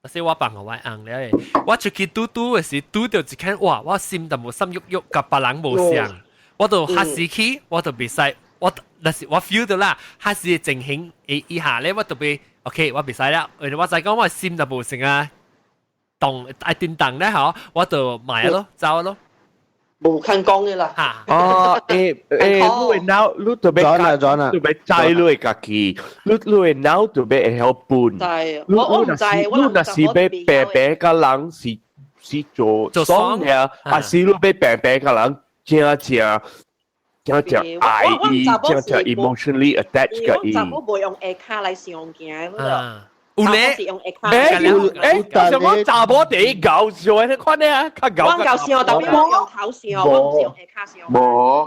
若是我放予我的翁了的。我出去拄拄的時，拄著一看，哇！我心就無心郁郁，佮別人無相，我就彼時去，我就袂使，我若是我 feel 到啦，彼時的情形以下咧，我特別 OK，我袂使啦，因為我知講我心就無成啊。動愛叮當咧嗬，我就賣咯，走咯。無肯講嘅啦。嚇！哦，欸，你會腦，你特別轉啦轉啦，特別知你會家己，你會腦特別會曉分。知，我唔知，我你若是欲白白佮人是做做爽嘅，還是你欲白白佮人真正真正愛伊，真正 emotionally attached 佮伊。我查某無用下跤來上行的。有咧，欸欸，想講查某第一𠢕笑的，你看咧啊，較𠢕。我𠢕笑，特別我用頭笑，我毋是用下跤笑。無，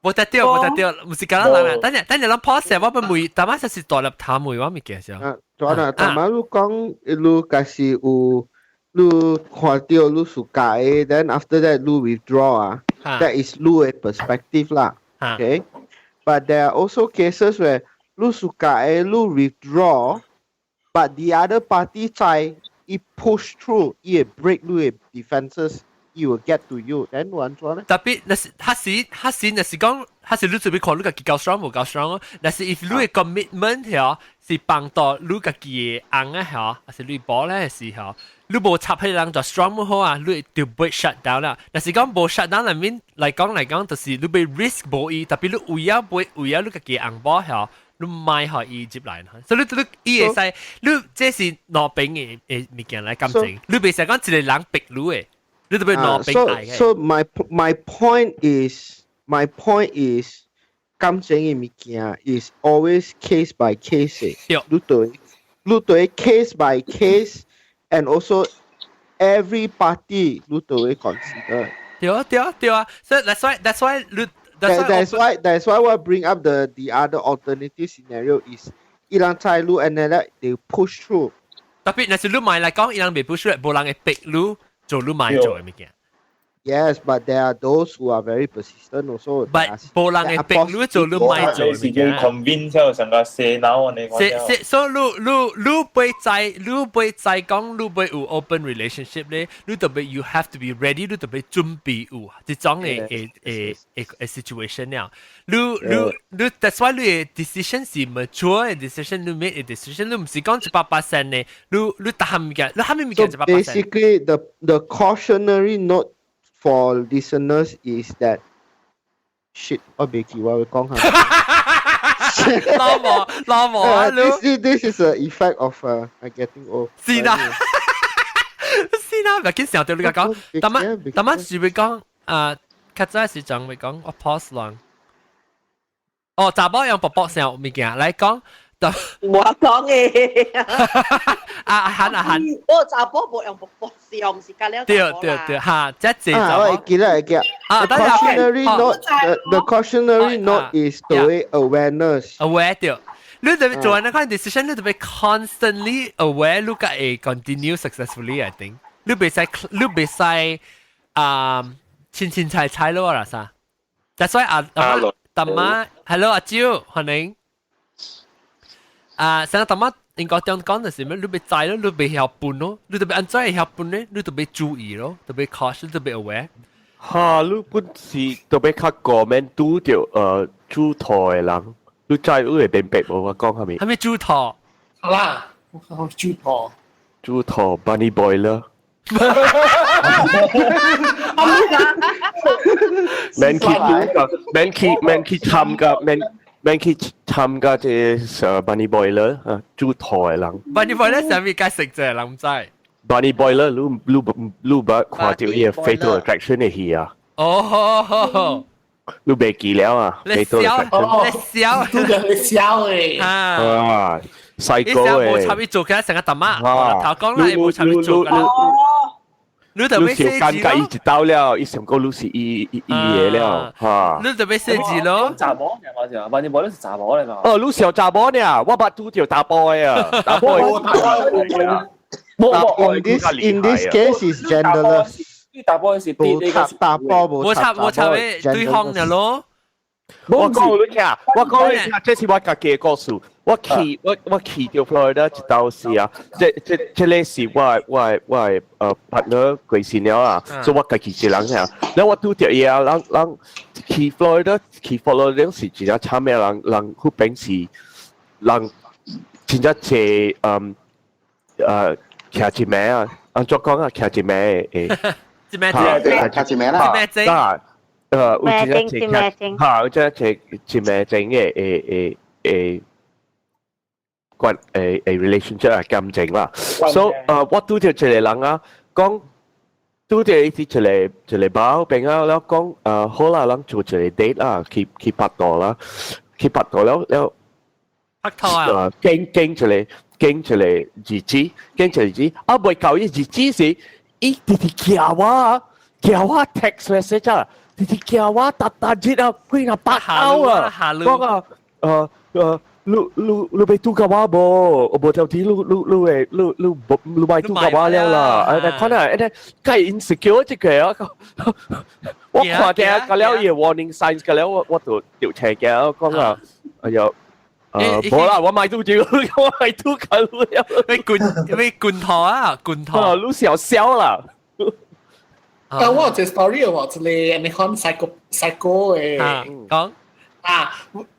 無得對，無得對，毋是敢若人啊！等陣，等陣，咱 pause，我欲問，逐擺就是大粒頭問我物件先。啊，轉啦，逐擺你講，你假是有，你看著你 suka 的，then after that 你 withdraw 啊，that is 你的 perspective 啦，okay？But there are also cases where 你 suka 的，你 withdraw。But the other party 在伊 push through，伊會 break 你的 defenses，伊 will get to you。then 按怎咧？特別若是彼時彼時若是講，彼時你準備看你家己夠 strong 無夠 strong 咯。若是 if 你的 commitment 嗬是幫到你家己的翁啊嗬，還是你某咧時候，你無插彼個人就 strong 無好啊，你就會 shut down 啦。若是講無 shut down 內面來講來講，就是你欲 risk 無伊，特別你為了買為了你家己的翁某嗬。你莫予伊入來，所以你伊會使，你這是兩邊的物件來感情，你袂使講一個人逼你的，你著欲兩邊愛的。 So my point is 感情的物件 is always case by case 的。你對 case by case and also every party 你都會 consider。對啊對啊對啊，所以 that's why 你 That's why I bring up the other alternative scenario is 伊人知你 and then they push through。特別若是你買來講，伊人袂 push through，無人會逼你做你買做的物件。 Yes, but there are those who are very persistent also. But 無人會逼你做你買做的物是件。叫 convince 之後成個洗腦你是是，所以你欲知，你欲知講，你欲有 open relationship 咧，你特別 you have to be ready，你特別準備有這種的 situation 了。你，that's why 你的 decision 是 mature 的 decision，你 make a decision，你毋是講100%的，你逐項物件，你啥物物件100%。 Basically, the cautionary note for listeners is that shit，我袂記我會講下。老母老母啊！ This is the effect of getting old。是啦，是啦，唔緊想到你講，但乜但乜是會講啊？較早時陣會講我 pause 亂。哦，查某用卜卜聲物件來講，我講嘅。啊喊啊喊！我查某無用卜卜聲，毋是甲了。對對對，哈，這濟啊，我會記得會記得。啊 The cautionary note, the cautionary note is the way awareness. Aware 對，你特別做那款 decision，你特別 constantly aware，你才會 continue successfully。I think 你袂使啊，清清彩彩咯啦啥。That's why 啊，阿媽，hello 阿蕉，歡迎。啊，上個大媽應該點講就是咩？你欲知咯，你袂曉分咯，你特別按怎會曉分咧？你特別注意咯，特別 cautious，特別 aware。哈，你本是特別較高免拄著煮套的人，你知你會明白無？我講啥物？啥物煮套？好啦，煮套。煮套 bunny boiler。免去拄個，免去免去參加，免免去參加這個 bunny boiler 啊，煮套的人。 bunny boiler 啥物解釋啫？人毋知。 Bunny boiler，你你你捌看著伊個 Fatal Attraction 的戲啊？哦，你袂記了啊？你笑，你笑，拄著你笑的。啊，細個的。無插伊做，佢成個淡仔。頭講啦，無插伊做。你特別寫字咯。伊一刀了，伊想講你是伊伊伊的了，哈。你特別寫字咯。查某呢嘛是啊，Bunny boiler 是查某來嘛。哦，你想查某呢？我捌拄著查埔的啊，查埔的。 In this case is genderless。查埔是無插查埔，無插無插的對方的咯。我講你聽，我講你聽，這是我家己的故事。我去我我去著 Florida 一道時啊，這這這个是我我我partner 過身了啊，所以我家己一人爾。了我拄著伊啊，人人去 Florida 去 Florida 是真正慘的人，人彼邊是人真正濟徛一暝啊，按怎講啊？徛一暝的，一暝徛一暝啦，一暝啊，有真正濟哈，有真正濟一暝前的的的關誒 relationship 啊感情啦。所以我拄著一個人啊，講拄著伊佇一個一個包邊啊，了講好啦，咱做一個 date 啦，去去拍拖啦，去拍拖了了拍拖啊，經經一個經一個日子，經一個日子，啊未到伊日子時，伊直直叫我，叫我 text message 啊，直直叫我逐逐日啊，幾若百口啊，講啊，你你你欲拄共我無？無條天你你你會你你無你莫拄共我了啦！啊，看啊，欸，較 insecure 這個啊，我看見個了伊 warning signs 個了，我我就就斜鏡講啊，哎喲，無啦，我莫拄著，我莫拄共你了。欲灌欲灌頭啊，灌頭。你小笑啦。但我有一個 story 話，一個你看 psycho psycho 的講啊。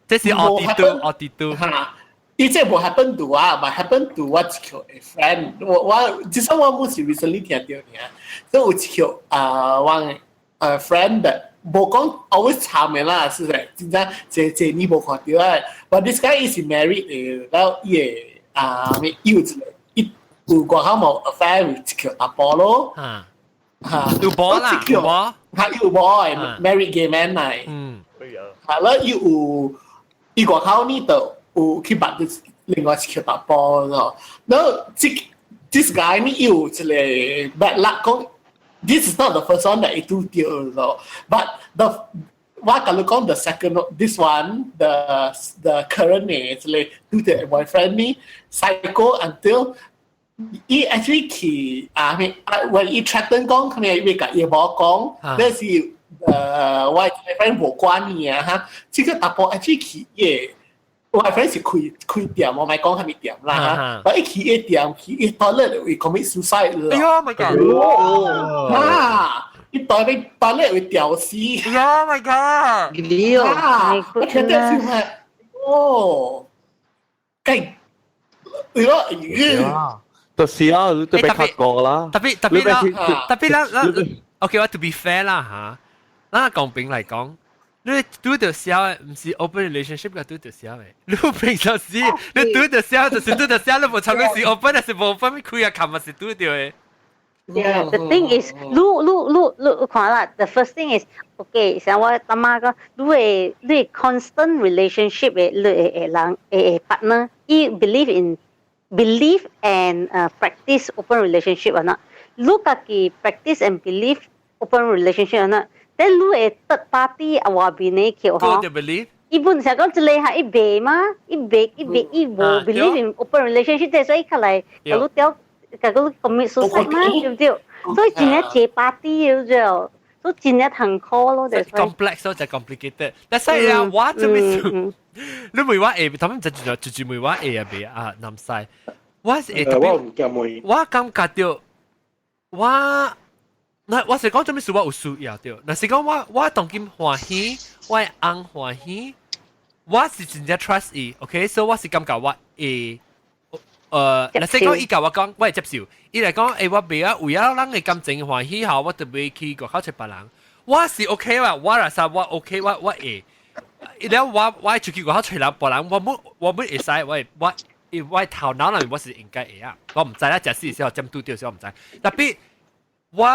這是奧迪都，奧迪都。哈，伊這無 happen to 我，嘛 happen to 我一個 friend。我我至少我毋是 recently 聽著爾，所以有一個啊，我friend 的，無講 always 參的啦，是的，真正這這你無看著啊。But this guy 伊是 married 的，然後伊會啊，咩有一個伊有外口無 affair with 一個查埔咯。哈，有無啦，有無？哈，有無的 married gay man 來。哈，了伊有。伊外口呢就有去捌另外一個查埔咯。然後這 this guy 呢有一個 bad luck 講，this is not the first one that 伊拄著咯。But the 我共你講 the second this one the current 呢，這個拄著 boyfriend 呢 psycho until 伊 actually 去啊咩啊，when 伊 threaten 講，佢咪欲共伊某講，但是我 friend 無管伊啊哈，這個查埔 actually 去伊我 friend 是開開店，我莫講啥物店啦哈，伊去伊店去伊 toilet 會 commit suicide 啦。哎喲，my god！啊，伊 toilet toilet 會吊死。哎喲，my god！啊，我聽到是咩？哦，計，哎喲，就是啊，你都被較過啦。特別特別啦，特別啦，OK，我 to be fair 啦嚇，咱公平來講。你拄著痟的，毋是 open relationship 共拄著痟的。你平常時你拄著痟就是拄著痟，你無參你是 open 還是無 open，開啊看嘛是拄著的。 Yeah, the thing is，你你你你看啦，the first thing is okay，像我阿媽講，你會你 constant relationship 的你的的人的的 partner，伊 believe in believe and practice open relationship or not？你家己 practice and believe open relationship or not？then 你的 third party 外邊的叫嗬，伊本成講一個係伊袂嘛，伊袂伊袂伊無 believe in open relationship，所以較來共你掉，共你 commit suicide 嘛，對不對？所以真正這 party 對不對？都真係痛苦咯，就 complex 咯，就 complicated。但係啊，我做咩事？你問我會，他們就就就就問我會啊未啊？南西，我是會特別，我唔驚問。我感覺到我，那我是講做咩事？我有需要對。若是講我當今歡喜，我翁歡喜，我是真正 trust 伊，OK？所以我是感覺我會。若是講伊共我講，我會接受。伊來講，我袂啊，為了咱的感情歡喜吼，我就袂去外口揣別人。我是 OK 啦，我若說我 OK，我會。了我出去外口揣人別人，我本會使，我頭腦內面我是應該會啊。我毋知啦，食死時候針拄著時我毋知。特別我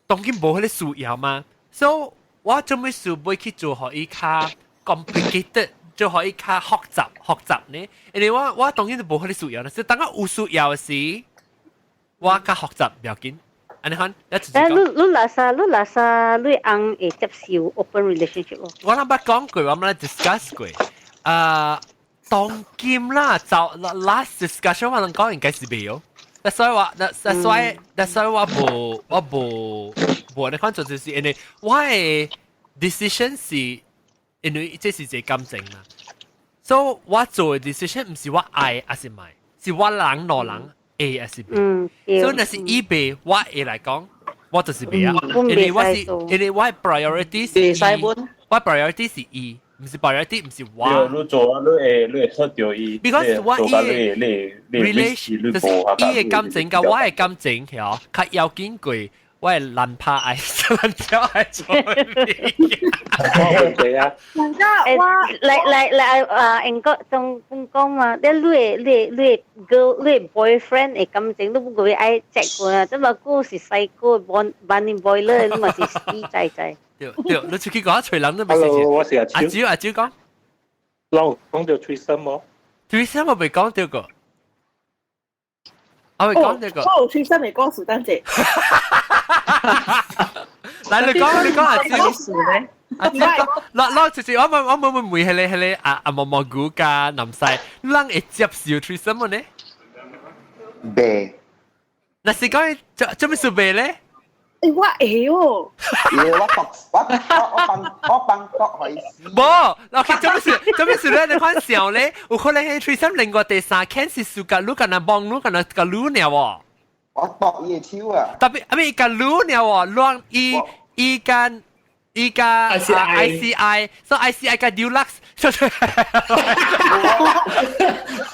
當今無彼个需要嘛，所以我做咩事欲去做予伊較 complicated？做予伊較複雜複雜呢？因為我當然就無彼個需要啦。所以當我有需要時，我較複雜不要緊。按呢款，一直你若說你翁會接受 open relationship 無？我諗捌講過，我們來 discuss 過。啊，當今啦，就 last discussion 我能講應該是袂哦。That's why 我無按呢款做，就是因為我的 decision 是因為這是一個感情嘛。所以我做的 decision 毋是我愛還是毋愛，是我人兩人會還是袂。所以若是伊袂，我會來講，我就是袂啊。因為我 priority 是伊，我 priority 是伊，毋是 priority 毋是我。你做啊，你會 hurt 著伊。 Because 我伊 relation 就是伊的感情佮我的感情，嗬，較要緊過我的難拍愛，難跳愛做。我問題啊！我來來來啊！英國中講嘛，你 girl 你 boyfriend 的感情，你不會愛 check 過啊？這麼個是細個 bunny boiler，你嘛是死仔仔。對對，你出去講揣人都未事。 Hello，我是阿超。阿蕉阿蕉講，老講著 threesome 無？threesome 我未講著過。我未講這個。我有 threesome 未講數等者。來，你講你講阿蕉。阿蕉講，嗱嗱，就是我問問彼個阿阿毛毛菇佮南西，人會接受 threesome 呢？袂。若是講做做咩事袂咧？欸，我會哦。我搏我我我幫我幫國可以。無，OK，做咩事做咩事咧？你看笑咧，有可能係 threesome 另外第三間是輸共你，敢若幫你，敢若共你爾喎。我搏伊的手啊！特別啊，咪共你爾喎，亂伊伊間伊加 ICI，所以 ICI 加 Deluxe。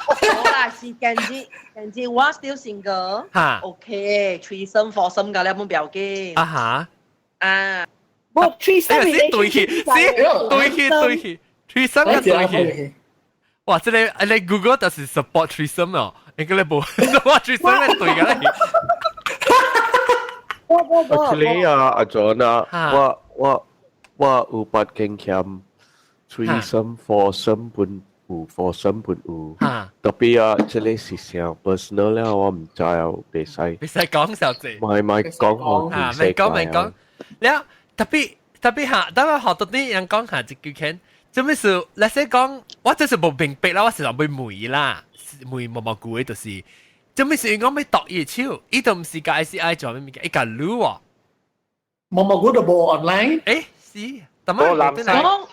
好啦，是近子近子，我 still single。嚇，OK，threesome foursome 㗎，你有冇表記？啊哈。啊，無 threesome 是對去，是對去對去，threesome 嘅對去。哇！這个你 Google 就是 support threesome 哦，應該你無 support threesome 嘅對嘅咧。 Actually 啊，阿 John 啊，我有捌經驗，threesome foursome 本有，foursome 本有。特別啊，這個是上 personal 了，我毋知啊，袂使。袂使講小姐。唔係講我啊，袂講袂講。了特別特別下，等我學到啲人講下一句聽。做咩事？你先講，我真是無明白啦，我是想欲問啦，問毛毛菇的就是，做咩事？講欲剁伊手，伊都毋是共 ICI 做咩物件，伊共你喎。毛毛菇都無 online。欸，是。哦，南西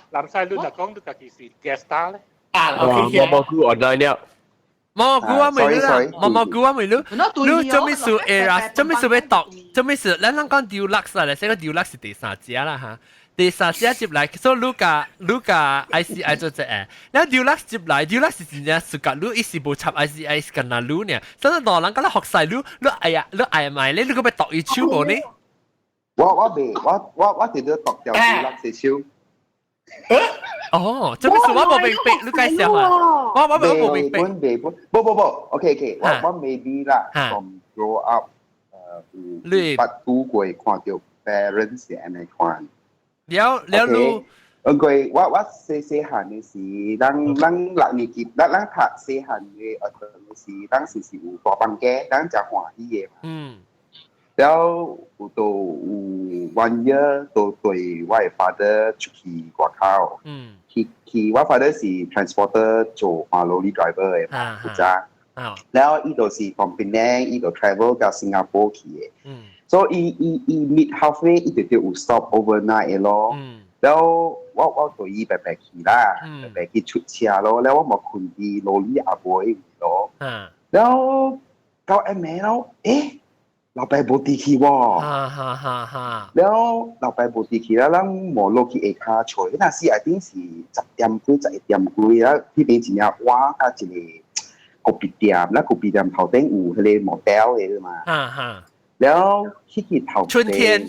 南西，你若講你家己是 guest star 咧？啊，OK，毛毛菇 online 了。毛毛菇我未啦，毛毛菇我未你，你做咩事？era 做咩事欲剁？做咩事？咱咱講 Deluxe 啦，你說個 Deluxe 是第三隻啦哈。第三隻接來，所以你共 ICI 做這個，然後 Deluxe 接來，Deluxe 是真正是共你，伊是無插 ICI 是干那你呢？所以兩人敢若服曬你，你愛啊，你愛買咧，你閣欲剁伊手無呢？我未，我直接剁掉 Deluxe 的手。哦，這咩事我無明白，你介紹啊？我無明白。未本，不不不，OK OK，我 maybe 啦，from grow up，有捌拄過看著 parents 是按呢款。了了你，因為我細細漢的時，咱六年級，咱讀細漢的學堂的時，咱是有大房間，咱誠歡喜的嘛。了有到有 one year 都對我的 father 出去外口。去我 father 是 transporter 做啊 lorry driver 的嘛，負責。了伊就是從檳城，伊就 travel 到新加坡去的。所以伊伊伊 meet halfway 伊就就有 stop overnight 咯。然後我對伊白白去啦，白白去出車咯，然後我無睏佇羅里阿婆位咯。然後到暗暝咯，誒，老爸無佇去喎。哈哈哈哈。然後老爸無佇去啦，咱無落去下跤揣，那時 I think 是10點幾、11點幾啦，彼邊真正晚甲一個咖啡店，咱咖啡店頭頂有彼個 motel 的嘛。哈哈。然後去頭春天，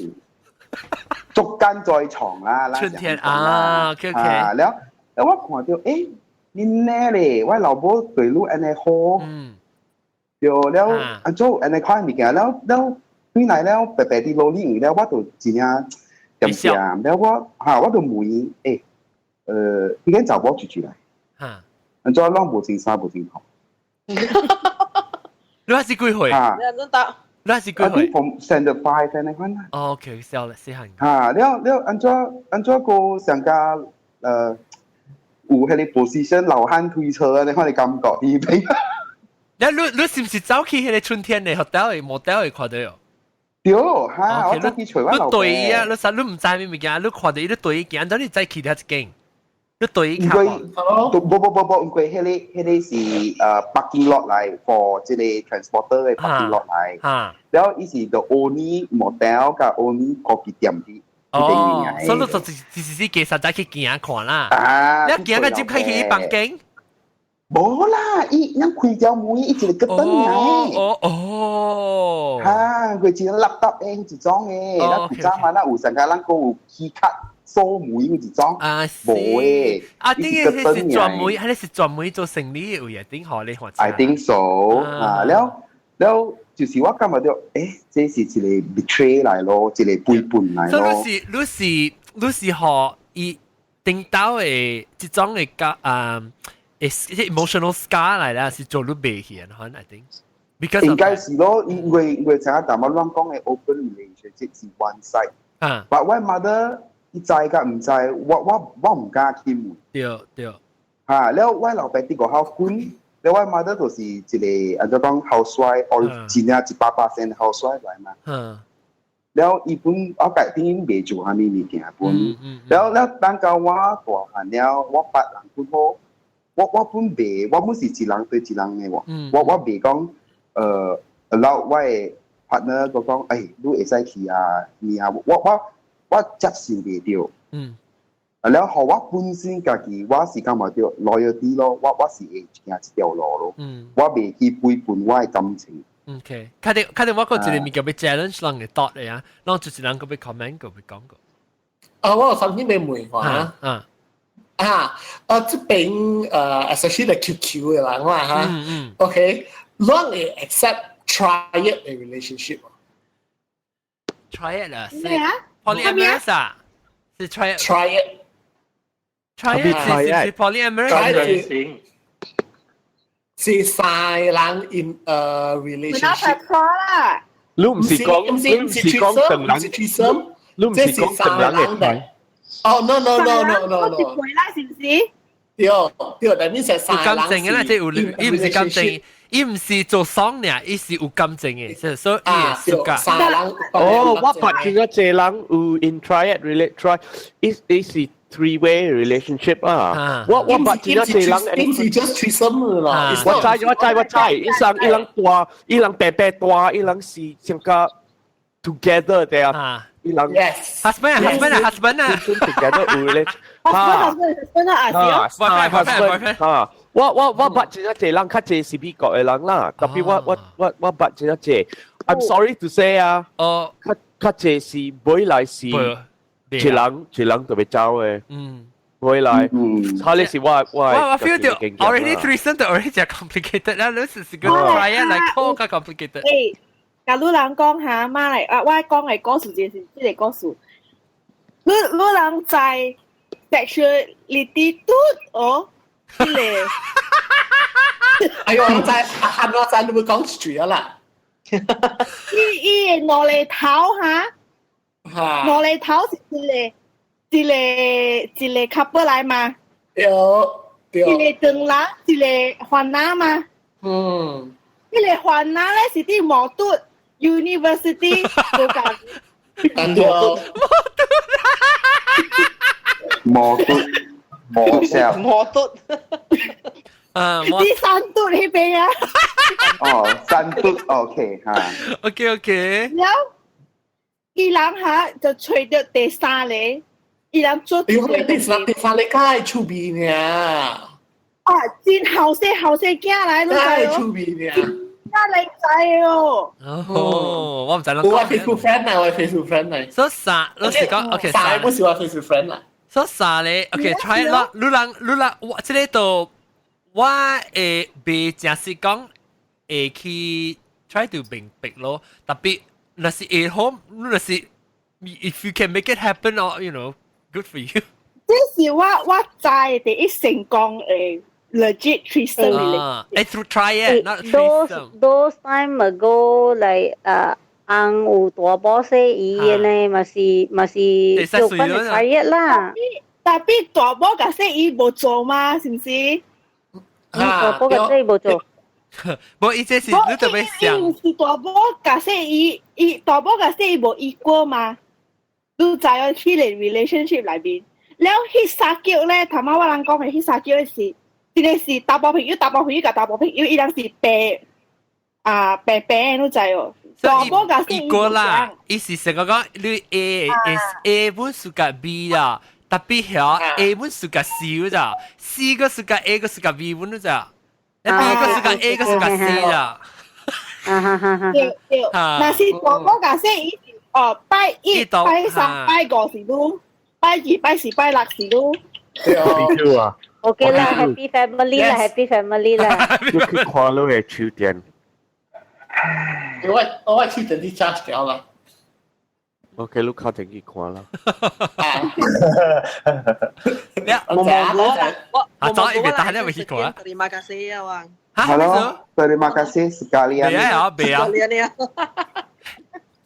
捉奸在床啦，春天啊，OK OK。然後然後我看到，誒，恁奶咧，我老母對你按呢好，對了，按怎按呢款物件，了了對來了白白佇路裡了，我就真正恬恬，了我哈我就問伊，誒，彼間查某出去來，按怎攏無穿衫無穿褲？你還是幾歲？啊，你按怎答？你是幾歲？From standard five 按呢款啦。哦，OK，小了，細漢。哈，了了按怎按怎個上加有彼個 position 流汗推車按呢款的感覺，伊邊。你你是毋是走去彼個春天的 hotel 的 motel 會看到？對，哈，我走去揣我老你對伊啊，你啥你毋知咩物件，你看到伊你對伊行，等你再去遐一間，你對伊較。毋過，無無無無，毋過彼個是parking lot 來，for 這個 transporter 的 parking lot 來。然後伊是 the only motel 佮 only 咖啡店佇。哦，所以你就只是加實在去行看啦。啊，你行到入去伊房間？無啦，伊咱開條門，伊一個燈爾。哦哦。哈，佢一個垃圾的一種的，咱古早嘛，咱有上個咱閣有 key card 鎖門一種。啊，無的。啊，頂個是專門，彼個是專門做生理的位啊，頂好你看。 I think so。啊，了了，就是我感覺到，誒，這是一個 betray 來咯，一個背叛來咯。所以你是你是你是予伊頂到的這種的甲啊。emotional scar 來啦，是做你袂去的，可能 I think。應該是咯，因為聽下大媽亂講的 open relationship 是 one side。啊。 But 我 mother 伊知佮毋知，我毋敢去問。對對。哈，了我老爸佇外口滾，了我 mother 就是一個按怎講 housewife，哦，真正100% housewife 來嘛。了伊本我家己袂做啥物物件本，了了等到我大漢了，我捌人本好。我本袂，我本是一人對一人的喎。我袂講，allow 我的 partner 講講，哎，你會使去啊，物啊，我接受袂著。啊，了後我本身家己，我是感覺著 loyalty 咯，我是會行這條路咯。我袂去背叛我的感情。 OK，確定確定我個一個物件欲 challenge 人的 thought 的啊，人就是人閣欲 comment 閣欲講過。啊，我有曾經欲問看。啊。啊，這邊especially the QQ 的人啦哈，OK，攏會 accept triad 的 relationship。 triad 啊，咩啊？polyamorous 啊，是 triad。 triad。 triad 是 polyamorous。是三個人 in a relationship。錯啦。你毋是講，你毋是講兩人，你毋是講兩人的。哦，no no no no no no，是回啦，是毋是？對對，但係是三有感情嘅啦，即係有，伊毋是感情，伊毋是做爽爾，伊是有感情嘅，所以伊會暑假。三人。哦，我捌見過這人有 in triad relate try，伊伊是 three way relationship 啊。我捌見過這人，伊是 just threesome 啦。我知我知我知，伊人伊人大，伊人白白大，伊人是像個 together 的啊。伊人 yes husband husband 啊 husband 啊 together 有咧。 husband husband 啊，啊，husband 哈，我捌一個這人較濟是美國的人啦，特別我捌一個這，I'm sorry to say 啊，哦，較較濟是尾來是一人一人就欲走的，尾來，他咧是我我 feel 到 already threesome 就 already 真 complicated 啦，你是是個 triad 來講較 complicated。誒，假如人講下馬來啊，我講的故事就是這個故事。你你人在 sexuality 都哦，這個。哎呦，我知阿漢我知你會講住啊啦。伊伊的兩个頭哈，兩个頭是一個一個一個 couple 來嘛？對對。一個長人，一個番仔嘛？嗯。彼個番仔咧是佇毛肚， university 無共。對。摩嘟摩笑。摩嘟。啊，第三嘟呢邊啊？哦，三嘟，OK 哈。 OK。然後伊人哈就揣著第三個，伊人做。第三個較愛趣味呢。啊，真後生後生囝來，你知哦？趣味呢。真靚仔哦！哦，我毋知。我 Facebook friend 啊，我 Facebook friend 嚟。所以三，老實講，OK，三個不是我 Facebook friend 啦。所以三個，OK，try 啦，你人你人，我這個都我會袂誠實講會去 try to 明白咯，特別若是會好，若是 if you can make it happen or good for you。這是我知第一成功的 legit threesome 啊，誒，try it, not those those time ago like 翁有大某細姨的呢，嘛是嘛是做翻嚟 try it 啦。 Tapi 大某佮細姨無做嘛，是毋是？大某佮細姨無做。無，伊這是你特別想。伊毋是大某佮細姨，伊大某佮細姨無 equal 嘛？你知影彼个 relationship 內面，了彼三叫咧，頭仔我人講的彼三叫是，這个是查埔朋友，查埔朋友佮查埔朋友，伊人是白啊白白的，你知哦？大某佮細姨過啦，伊是成個講你 A is A 本 suka B 啦，特別曉 A 本 suka C 咋，C 個 suka A 個 suka B 本咋，B 個 suka A 個 suka C 咋。對對，若是大某佮細姨是哦，拜一、拜三、拜五是你，拜二、拜四、拜六是你。對啊。 OK 啦，Happy family 啦，Happy family 啦。你去看你的手電。我手電你 charge 掉啦。 OK，你敲電去看啦。我我啊，早一邊打你咪去看。 Terima kasih 啊，王。 Halo, terima kasih sekalian. 別啊，別啊。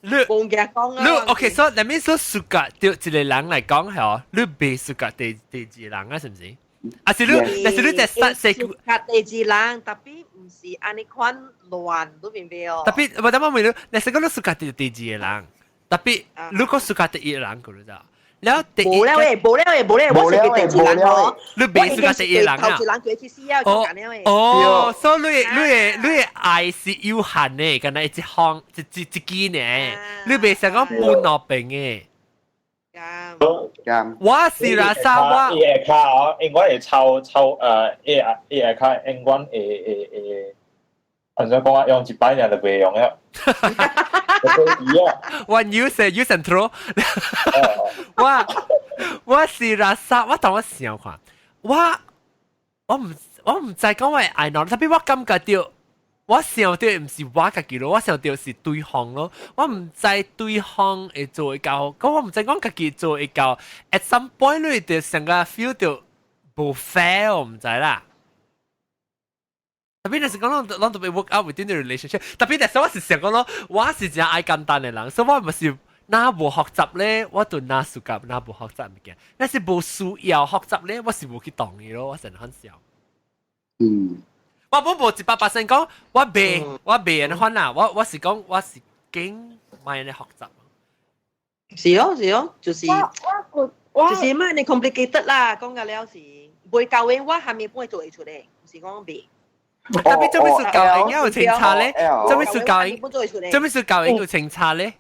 你冇嘅講啊。你 OK，所以你面所 suka 對一個人來講係你袂 suka 第二人啊，是毋是？啊是你，但是你在三四 suka 第二人，特別毋是按呢款亂，你明白哦？特別我等我問你，你是講你 suka 第二個人，特別如果 suka 第一個人，佢就。了第無了誒，無了誒，無了，我是第二人哦。你袂 suka 第一人啊？頭一人過去死啊，就咁樣誒。哦，所以你的愛是有限的，敢若一項一支呢，你袂想講半兩邊的。我是啦，啥我。伊會卡哦，因為會抄抄A A 會卡，永遠會，按怎講啊？用一擺爾就袂用了。 One use use and throw 我是啦，啥我當我想看，我毋知講我愛喏，特別我感覺到，我想到毋是我家己咯，我想到是對方咯，我毋知對方會做會到，咁我毋知講家己做會到，at some point 你就成個 feel 到無 fair，我毋知啦。特別若是講攏特別 work out within the relationship，特別但是我是想講咯，我是真愛簡單的人，所以我毋是若無學習咧，我就若 suka 若無學習物件，若是無需要學習咧，我是無去動伊咯，我成很少。我本無100%講，我袂按款啦，我是講我是驚莫按呢學習。是哦是哦，就是我我就是莫按呢 complicated 啦，講個了是袂夠的，我下面幫伊做會出來，毋是講袂。特別做咩事教應有清查咧？做咩事教應？做咩事教應有清查咧？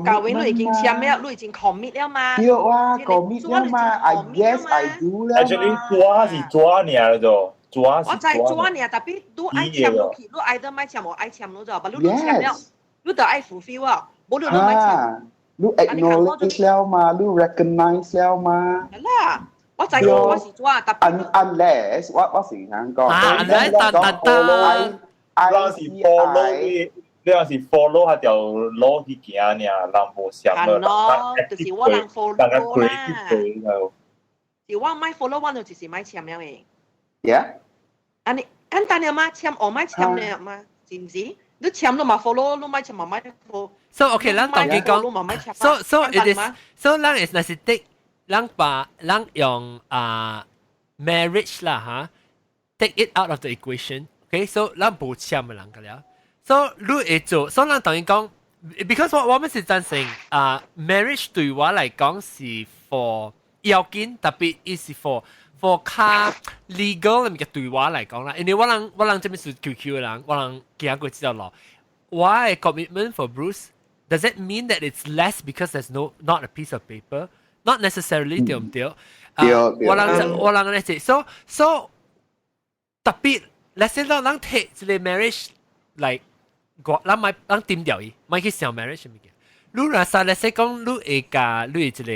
教會你已經簽了，你已經 commit 了嘛？對啊，commit 了嘛？I yes I do 了嘛。 Actually，做是做爾就做是。我知做爾，特別你愛簽落去，你愛得莫簽，無愛簽咯就，但你簽了，你就愛 fulfill 啊，無你都莫簽。你 acknowledge 了嘛？你 recognize 了嘛？係啦。我知我是做特別。 Unless 我是想講，啊，unless 得得得，你是 follow 你，你若是 follow 彼條路去行爾，人無想咯，就是我人 follow 啦。是我莫 follow，我就就是莫簽了的。 Yeah。按呢簡單了嘛，簽我莫簽了嘛，是毋是？你簽你嘛 follow，你莫簽嘛莫 follow。 So OK，咱當佢講，so it is so 咱是若是的。咱把咱用啊 marriage 啦哈，take it out of the equation。OK，so 咱無簽的人個了。所以你會做，所以咱等於講，because 我們是贊成啊，marriage 對我來講是 for 要緊，特別伊是 for 較 legal 嘅物件對我來講啦，因為我人這邊是 QQ 嘅人，我人行過這條路，我嘅 commitment for Bruce does it mean that it's less because there's no not a piece of paper? Not necessarily 對唔對？對對。我人咧是 so 特別，let's say 咱人提這個 marriage 來，我咱莫咱點掉伊，莫去想 marriage 物件。你若說 let's say 講你會佮你這個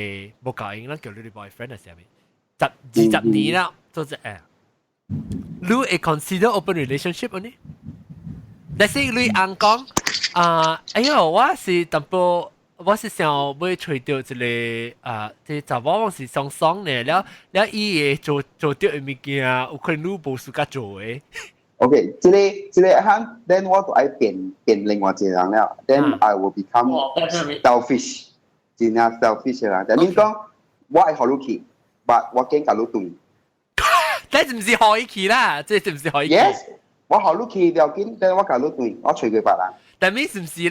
無夠用，咱叫你的 boyfriend 係啥物？10、20年啦，做這個，你會 consider open relationship 呢？Let's say 你翁講啊，哎喲，我是淡薄。我是想欲揣著一個啊，這查某我是爽爽呢，了了伊會做做著的物件，有可能你無 suka 做的。 OK，這個項，then 我就愛變變另外一個人了，then I will become selfish，真正 selfish 啦。就免講我會予你去，but 我揀共你轉。這是毋是予伊去啦？這是毋是予伊去？Yes，我予你去了緊，then 我共你轉，我揣過別人。但係是毋是？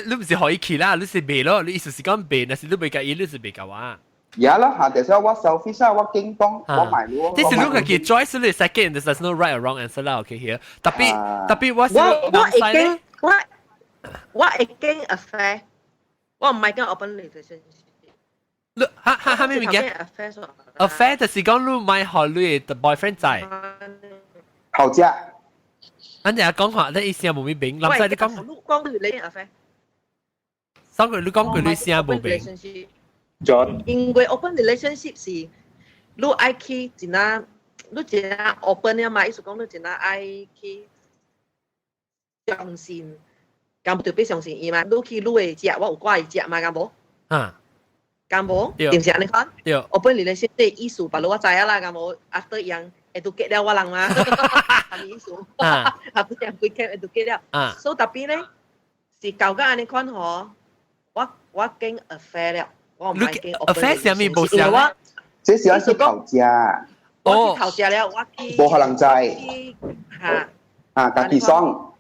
你毋是予伊去啦？你是袂咯？你意思是講袂，若是你袂佮伊，你是袂共我。呀啦，嚇！就是我 selfish 啊，我揀講我買咯。這是你家己 choice，你 second，there's no right or wrong answer 啦。OK here，特別特別我是我已經我已經 affair，我唔係講 open relationship。你哈哈哈咩物件？affair 就是講你莫予你的 boyfriend 知。好食。咱陣講話，你意思無咩明？林仔你講。講你 affair。上個你講過你聲無明。 John，因為 open relationship 是你愛去真啊，你真啊 open 啊嘛，意思講你真啊愛去相信，敢特別相信伊嘛？你去你會食，我有掛伊食嘛？敢無？啊，敢無？對毋是按呢款？對。 open relationship 的意思，別我知影啦，敢無？after 樣 educate 了我人嘛，係咪意思？after 樣幾 camp educate 了。所以特別咧，是搞到按呢款吼，我經 affair 了。我唔係經 affair 啥物無相？我這是我去頭食。我去頭食了，我去。無可能知。嚇！啊，家己爽。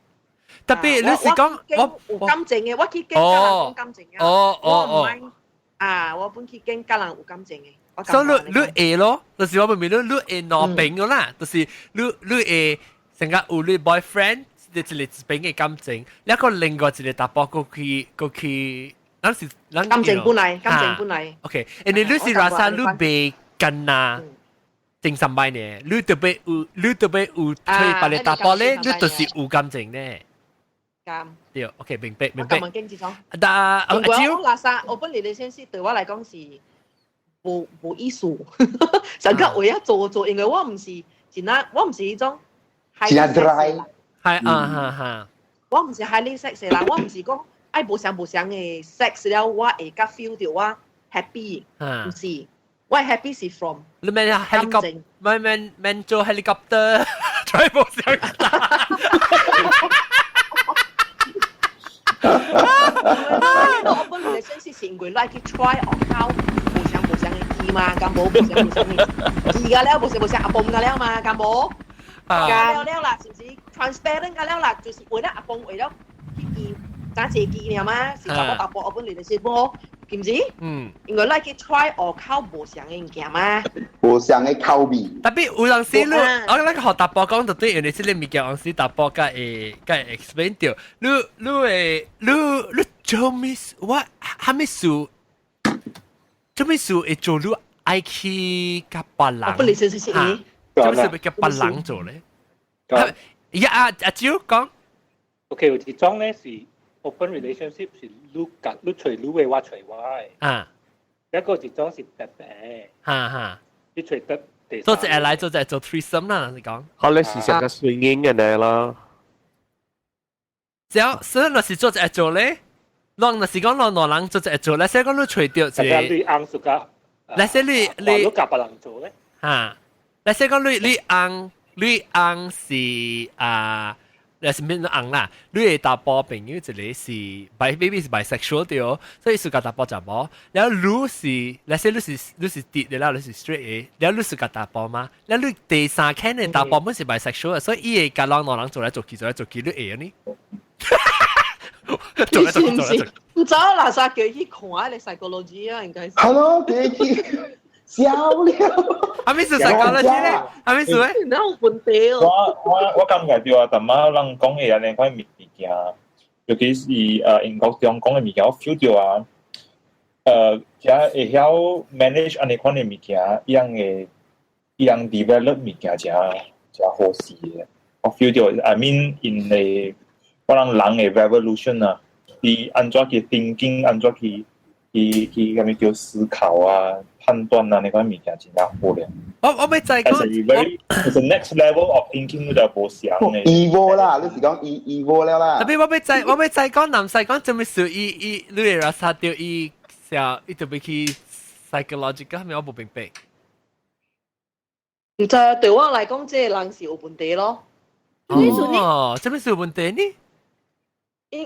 特別你是講我有感情嘅，我去見佮人講感情嘅。哦。我唔係啊，我本去見佮人有感情嘅。所以你會咯，就是我問你，你會兩邊嘅啦，就是你會成個有你 boyfriend 一個一邊嘅感情，一個另外一個查埔過去過去。咱是咱感情本來，感情本來。 OK，因為你是拉薩，你袂干那精神擺呢，你特別有，你特別有揣別个查埔咧，你就是有感情呢。感。對，OK，明白明白。我經濟但阿招，拉薩，我本來你先是對我來講是無意思，成個為咗做做，因為我毋是真啊，我毋是彼種。真 dry。係啊哈哈。我毋是 highly sex 的人，我毋是講。愛無相無相的 sex 了，我會較 feel 到我 happy，毋是，我 happy 是 from 你咩 helicopter，免免免做 helicopter，全部相打。我本來先是因為來去 try 學考無相無相的字嘛，敢無無相無相的字個了，無相無相阿蹦個了嘛，敢無？了了啦，是毋是 transparent 個了啦？就是為了阿蹦為了去見。爭一記爾嘛，是查某查埔 open relationship 無，是毋是？嗯。因為來去 try 學口無相的物件嘛。無相的口味。特別有陣時你，我那個學查埔講就對，因為這個物件有時查埔較會較會 explain 著。你你會你你做咩？我啥物事？做咩事會做你愛去佮別人？ open relationship 做咩事會佮別人做咧？呀阿阿招講。 OK，有一種咧是。open relationship 是你共你揣你的，我揣我的。一個一種是白白。哈哈。你揣得第做一個來做一個做 threesome 啦，你講。可能是成個 swinging 嘅呢啦。只要所以若是做一個做咧，咱若是講咱兩人做一個做咧，所以講你揣著一個。你翁屬甲。那些你你。你共別人做咧。哈，那些講你翁是啊。你是免翁啦，你的查埔朋友一個是 bi maybe 是 bisexual 對哦，所以是佮查埔食無。然後你是，那些你是直的啦，你是 straight 的，然後你是佮查埔嘛？然後你第三間的查埔本是 bisexual，所以伊會佮人兩人做來做去做來做去，你會呢？做一做做一做。唔知啊，垃圾叫去看你 psychology 啊，應該是。係咯，叫去笑了。阿咩是 psychology 咧？阿咩是咧？哪有問題哦？我感覺到啊，淡仔人講嘅按呢款物件，尤其是英國中講嘅物件，我 feel 到啊，遮會曉 manage 按呢款嘅物件，伊樣會伊樣 develop 物件誠誠好勢嘅。我 feel 到，I mean in 的我人人嘅 revolution 啊，伊按怎去 thinking，按怎去啥物叫思考啊、判斷啊，那款物件真正好咧。我欲再講，it's a next level of thinking 就無相嘅。 evolve 啦，你是講 evolve 了啦。特別我欲再講南西講，做咩事？伊伊你會拉薩掉伊小，伊特別去 psychological，咩我無明白。唔知啊，對我來講，這個人是有問題咯。哦，這咩是有問題呢？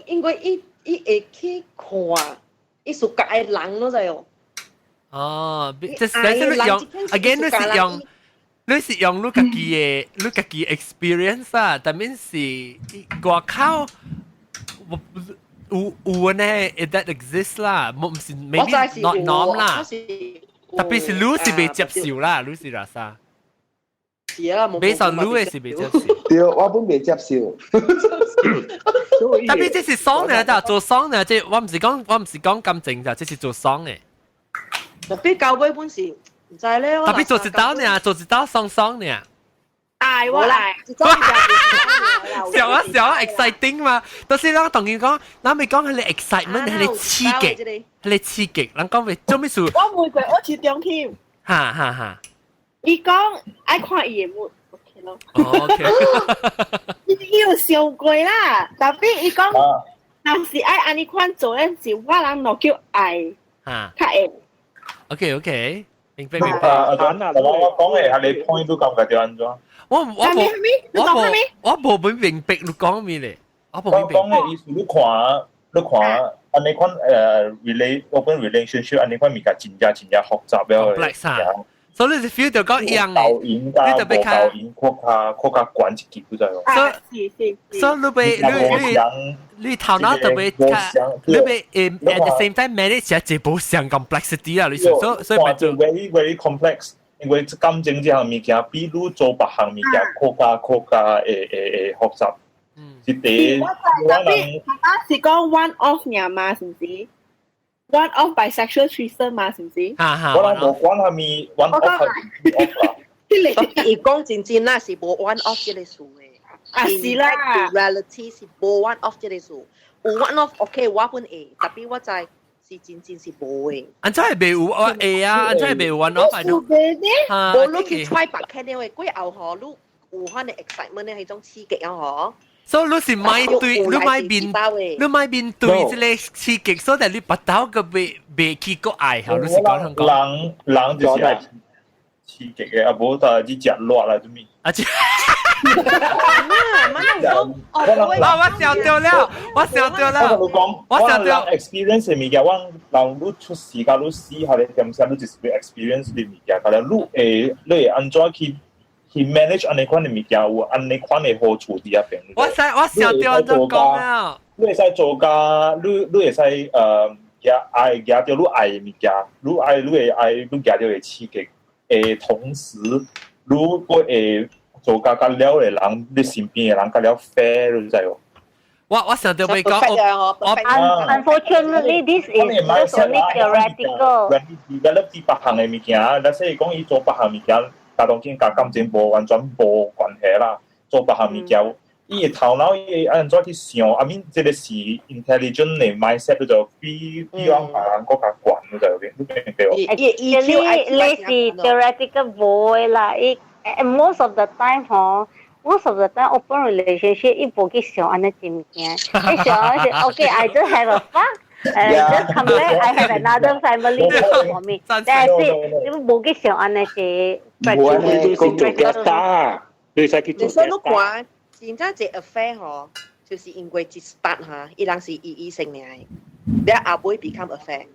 因為伊會去看，伊屬界人咯，就哦。哦，這是你用，again 你是用你家己 experience 啊，但面是外口有呢，that exist 啦，冇唔是 maybe not norm 啦，特別是你是未接受啦，你是拉啥？是啊，冇。比上你嘅是未接受。對，我本未接受。特別這是爽嘅，但做爽嘅，即我唔是講感情咋，這是做爽嘅。特別教會本是唔知咧。特別做一道呢，做一道爽爽呢。愛我來，笑啊笑啊，exciting 嘛！到時咱同佢講，咱咪講係你 excitement，係你刺激，係你刺激。咱講咪做咩事？我每個我似中添。哈哈哈！伊講愛看伊的 mood，OK 咯。 OK。伊有想過啦，特別伊講，若是愛按呢款做咧，是我人落叫愛，較會。 OK，明白明白。啊，我講嘅係你 point 都感覺到按怎？我無明白你講咩咧？我無明白。我講嘅意思，你看，按呢款relate open relationship 按呢款物件真正真正複雜了。 complex 啊！所以你是 feel 到講一樣嘅，你特別較較懸一級，知無？所以所以你被你頭腦特別較，你被 at the same time manage 一部上 complexity 啦，你所以咪就 very very complex。因為感情這項物件比你做別項物件較會複雜。是第我特別是講 one off 爾嘛，是唔是？one off bisexual threesome 嘛，是唔是？我人無管係咪 one off 係 off 啦。伊講真真啦，是無 one off 這個事嘅。啊是啦，reality 是無 one off 這個事。有 one off OK，我本會，特別我知是真真是無嘅。按怎係未有我會啊？按怎係未有 one off？無你去 try 別看的話，過後嗬，你有款的 excitement 的彼種刺激啊嗬。所以你是莫對，你莫面對這個刺激，所以你腹肚個未去過愛，嗬？你是講講。人人就是愛刺激嘅，啊無就你食熱啦，做咩？啊！這。啊！我想到了，我想到了，我想到 experience 嘅物件，我人你出事甲你死下咧，點時你就是要 experience 嘅物件，但係你會按怎去 manage 按呢款嘅物件，有按呢款嘅好處佇遐邊。我想到按怎講啊！你會使做甲，你會使舉愛舉著你愛嘅物件，你會愛你舉著會刺激，會同時你閣會做甲較了嘅人，你身邊嘅人較了 fair，你知無？我想到欲講，我 Unfortunately, this is just only theoretical. When he develop 啲別項嘅物件，假設講伊做別項物件，甲當然佮感情無完全無關係啦。做別項物件，伊嘅頭腦伊會按怎去想？I mean，這個是 intelligent 嘅 mindset，就比往別人閣較懸，你知無？你明白無？Actually，你是 theoretical boy 啦，伊 most of the time 嗬。most of the time open relationship 伊無去想按呢物件，伊想是 okay I just have a fuck and just come back I have another family for me that's it 你無去想按呢是 practical 你是做 guest 你使去做你說你看，真正這 affair 嗬，就是因為一 start 哈，伊人是伊伊性爾，了後尾 become affair。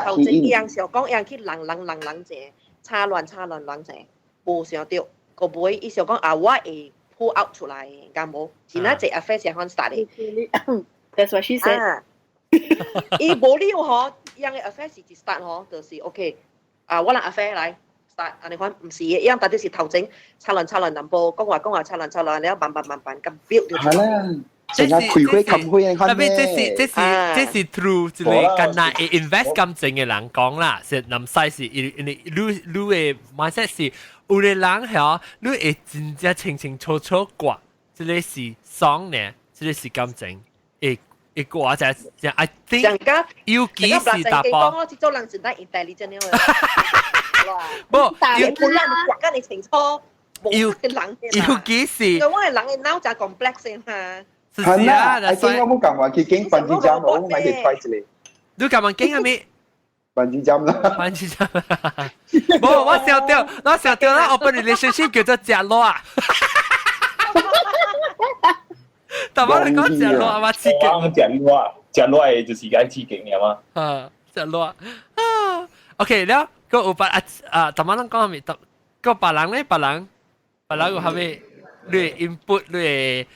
頭前伊人想講，伊人去人人人人者，插亂插亂亂者，無想到個尾伊想講啊，我會 pull out 出來，敢無？真正這 affair 是款 start 的。That's what she said。伊無理由嗬，樣嘅 affair 是一 start 嗬，就是 OK。啊，我人 affair 來 start，按呢款毋是嘅，伊樣到底是頭前插亂插亂淡薄，講話講話插亂插亂，了慢慢慢慢咁 build 就。係啦，成日開會冚會特別這是 true，一個干那會 invest 感情嘅人講啦，是南西是因為你嘅 mindset 是有個人係你會真正清清楚楚掛，這個是爽呢，這個是感情，會會掛就 I think 尤其是查埔。我這種人真係 intelligent 嘅。不，要本人掛緊你清楚，尤尤其是我係人嘅腦就 complex 先嚇。係啊，I think 我冇講話去經笨豬跳，我買去 try 一下。你幹嘛經啊咪？笨豬跳啦。笨豬跳。冇，我想到，我想到啦，open relationship 叫做食螺啊。但我你講食螺啊嘛，刺激。我食螺，食螺的就是愛刺激爾嘛。啊，食螺啊。OK，了，個有別啊啊，頭仔咱講啥物？個別人咧，別人，別人有啥物？你 input 你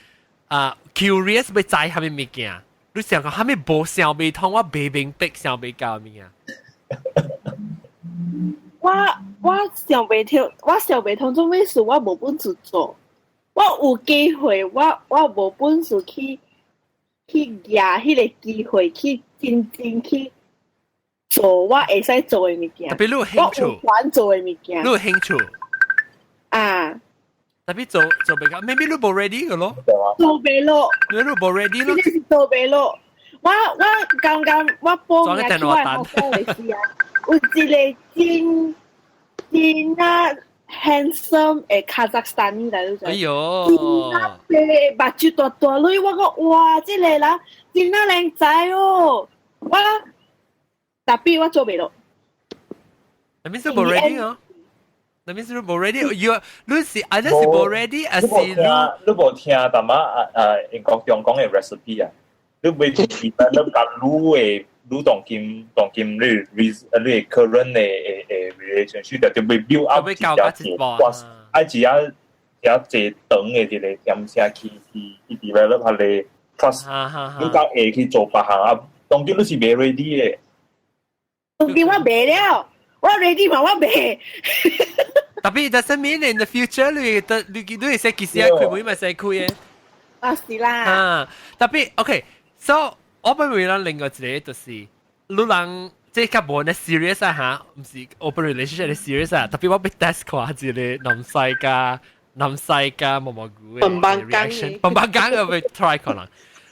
啊，curious 欲知啥物物件？你想講啥物無想袂通，我袂明白想袂到物件。我想袂通，我想袂通做咩事？我無本事做。我有機會，我無本事去舉彼個機會，去真正去做我會使做的物件。特別你有興趣，我有還做的物件。你有興趣啊？特別做做袂到，maybe 你無 ready 個咯。做袂落，你無 ready 咯。你是做袂落。我剛剛我報名去我學校的時啊，有一個真真啊 handsome 的卡扎斯坦來，哎喲，真啊白目睭大大蕊，我講哇，這個人真啊靚仔哦，我 tapi 我做袂落。那邊是無 ready 哦。那邊是無 ready，you 你是either 是無 ready，還是你你無聽淡仔啊啊英國中講的 recipe 啊？你袂去 develop 甲你的你當今當今你你 current 的的 relationship 就袂 build up 一隻一愛一隻一隻長的一個點聲去去去 develop 佢個 trust，你才會去做別項啊。當今你是袂 ready 的。當今我袂了，我 ready 嘛，我袂。 Tapi doesn't mean in the future 你你你會使幾時開會咪使開嘅。啊是啦。啊，tapi OK，so 我欲問咱另外一個就是，你人這較無呢 serious 啊嚇，毋是 open relationship 的 serious 啊，特別我欲 test 看一個南西加南西加毛毛菇的 reaction，笨笨講我欲 try 可能，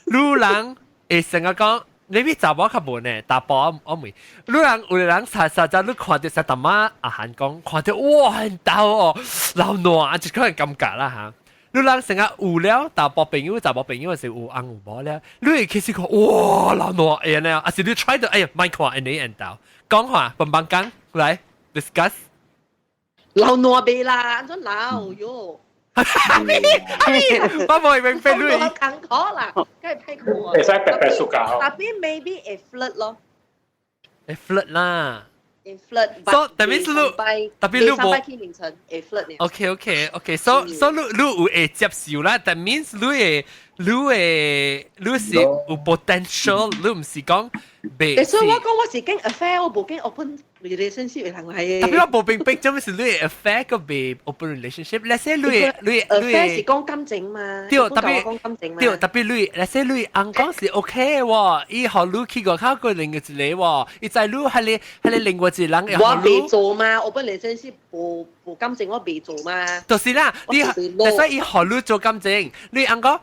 你人會成日講。你比查某較無呢，查埔我問，你人有人實實在你看著實淡仔阿韓講，看著哇很逗哦，流汗就可能尷尬啦嚇。你人成日有了查埔朋友，查某朋友是有翁有某了，你會開始看哇流汗會呢，還是你 try 到哎呀莫看按呢緣投，講話笨笨講來 discuss。流汗袂啦，按怎流喲？我無明白你。艱苦啦，梗係歹看。會使白白暑假。 Tapi maybe 會 flirt 咯。會 flirt 啦。會 flirt。 So 特別是你，特別你無。去名城會 flirt 呢。 OK，so 你你有會接受啦，that means 你會你會你是有 potential，你毋是講袂。所以我講我是經 affair，我無經 open relationship 的人嚟。特別我無明白，做咩是你 affair 個袂 open relationship？Let's say 你你 affair 是講感情嘛？對，特別講感情嘛。對，特別你，let's say 你翁講是 OK 喎，伊予你去外口過另外一個喎，伊知你係你另外一個人我袂做嘛，open relationship 無無感情，我袂做嘛。就是啦，你所以伊予你做感情，你翁講。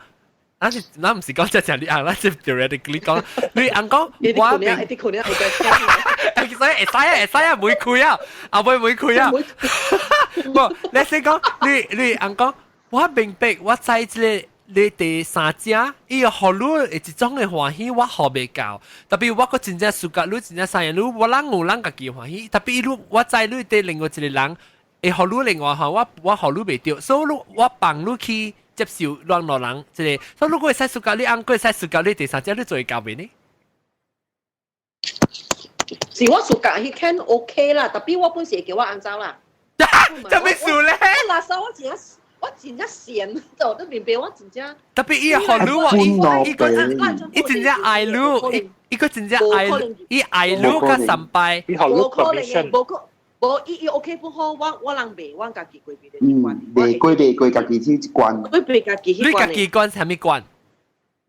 咱是咱毋是講這講你翁，咱是 theoretically 講，你翁講我明，所以會使啊，會使啊，袂開啊，後尾袂開啊。無，你先講，你你翁講，我明白，我知這個你第三者，伊予你會一種的歡喜，我予袂到。特別我閣真正暑假，你真正三樣，你我人有人家己歡喜。特別你我知你對另外一個人會予你另外吼，我予你袂著，所以你我放你去接受兩個人，這個，所以如果會使暑假，你翁閣會使暑假，你第三者你做會到袂呢？是我暑假彼間 OK 啦，特別我本時會叫我翁走啦。做咩事咧？我垃圾我真正，我真正閒，就都明白我真正。特別伊學你喎，伊伊個伊真正愛你，伊伊個真正愛伊愛你個三拜。伊學你無可能嘅，無可無伊伊 OK 不好，我人袂，我家己過別的關。袂過袂過家己去一關。過別家己去關。你家己關啥物關？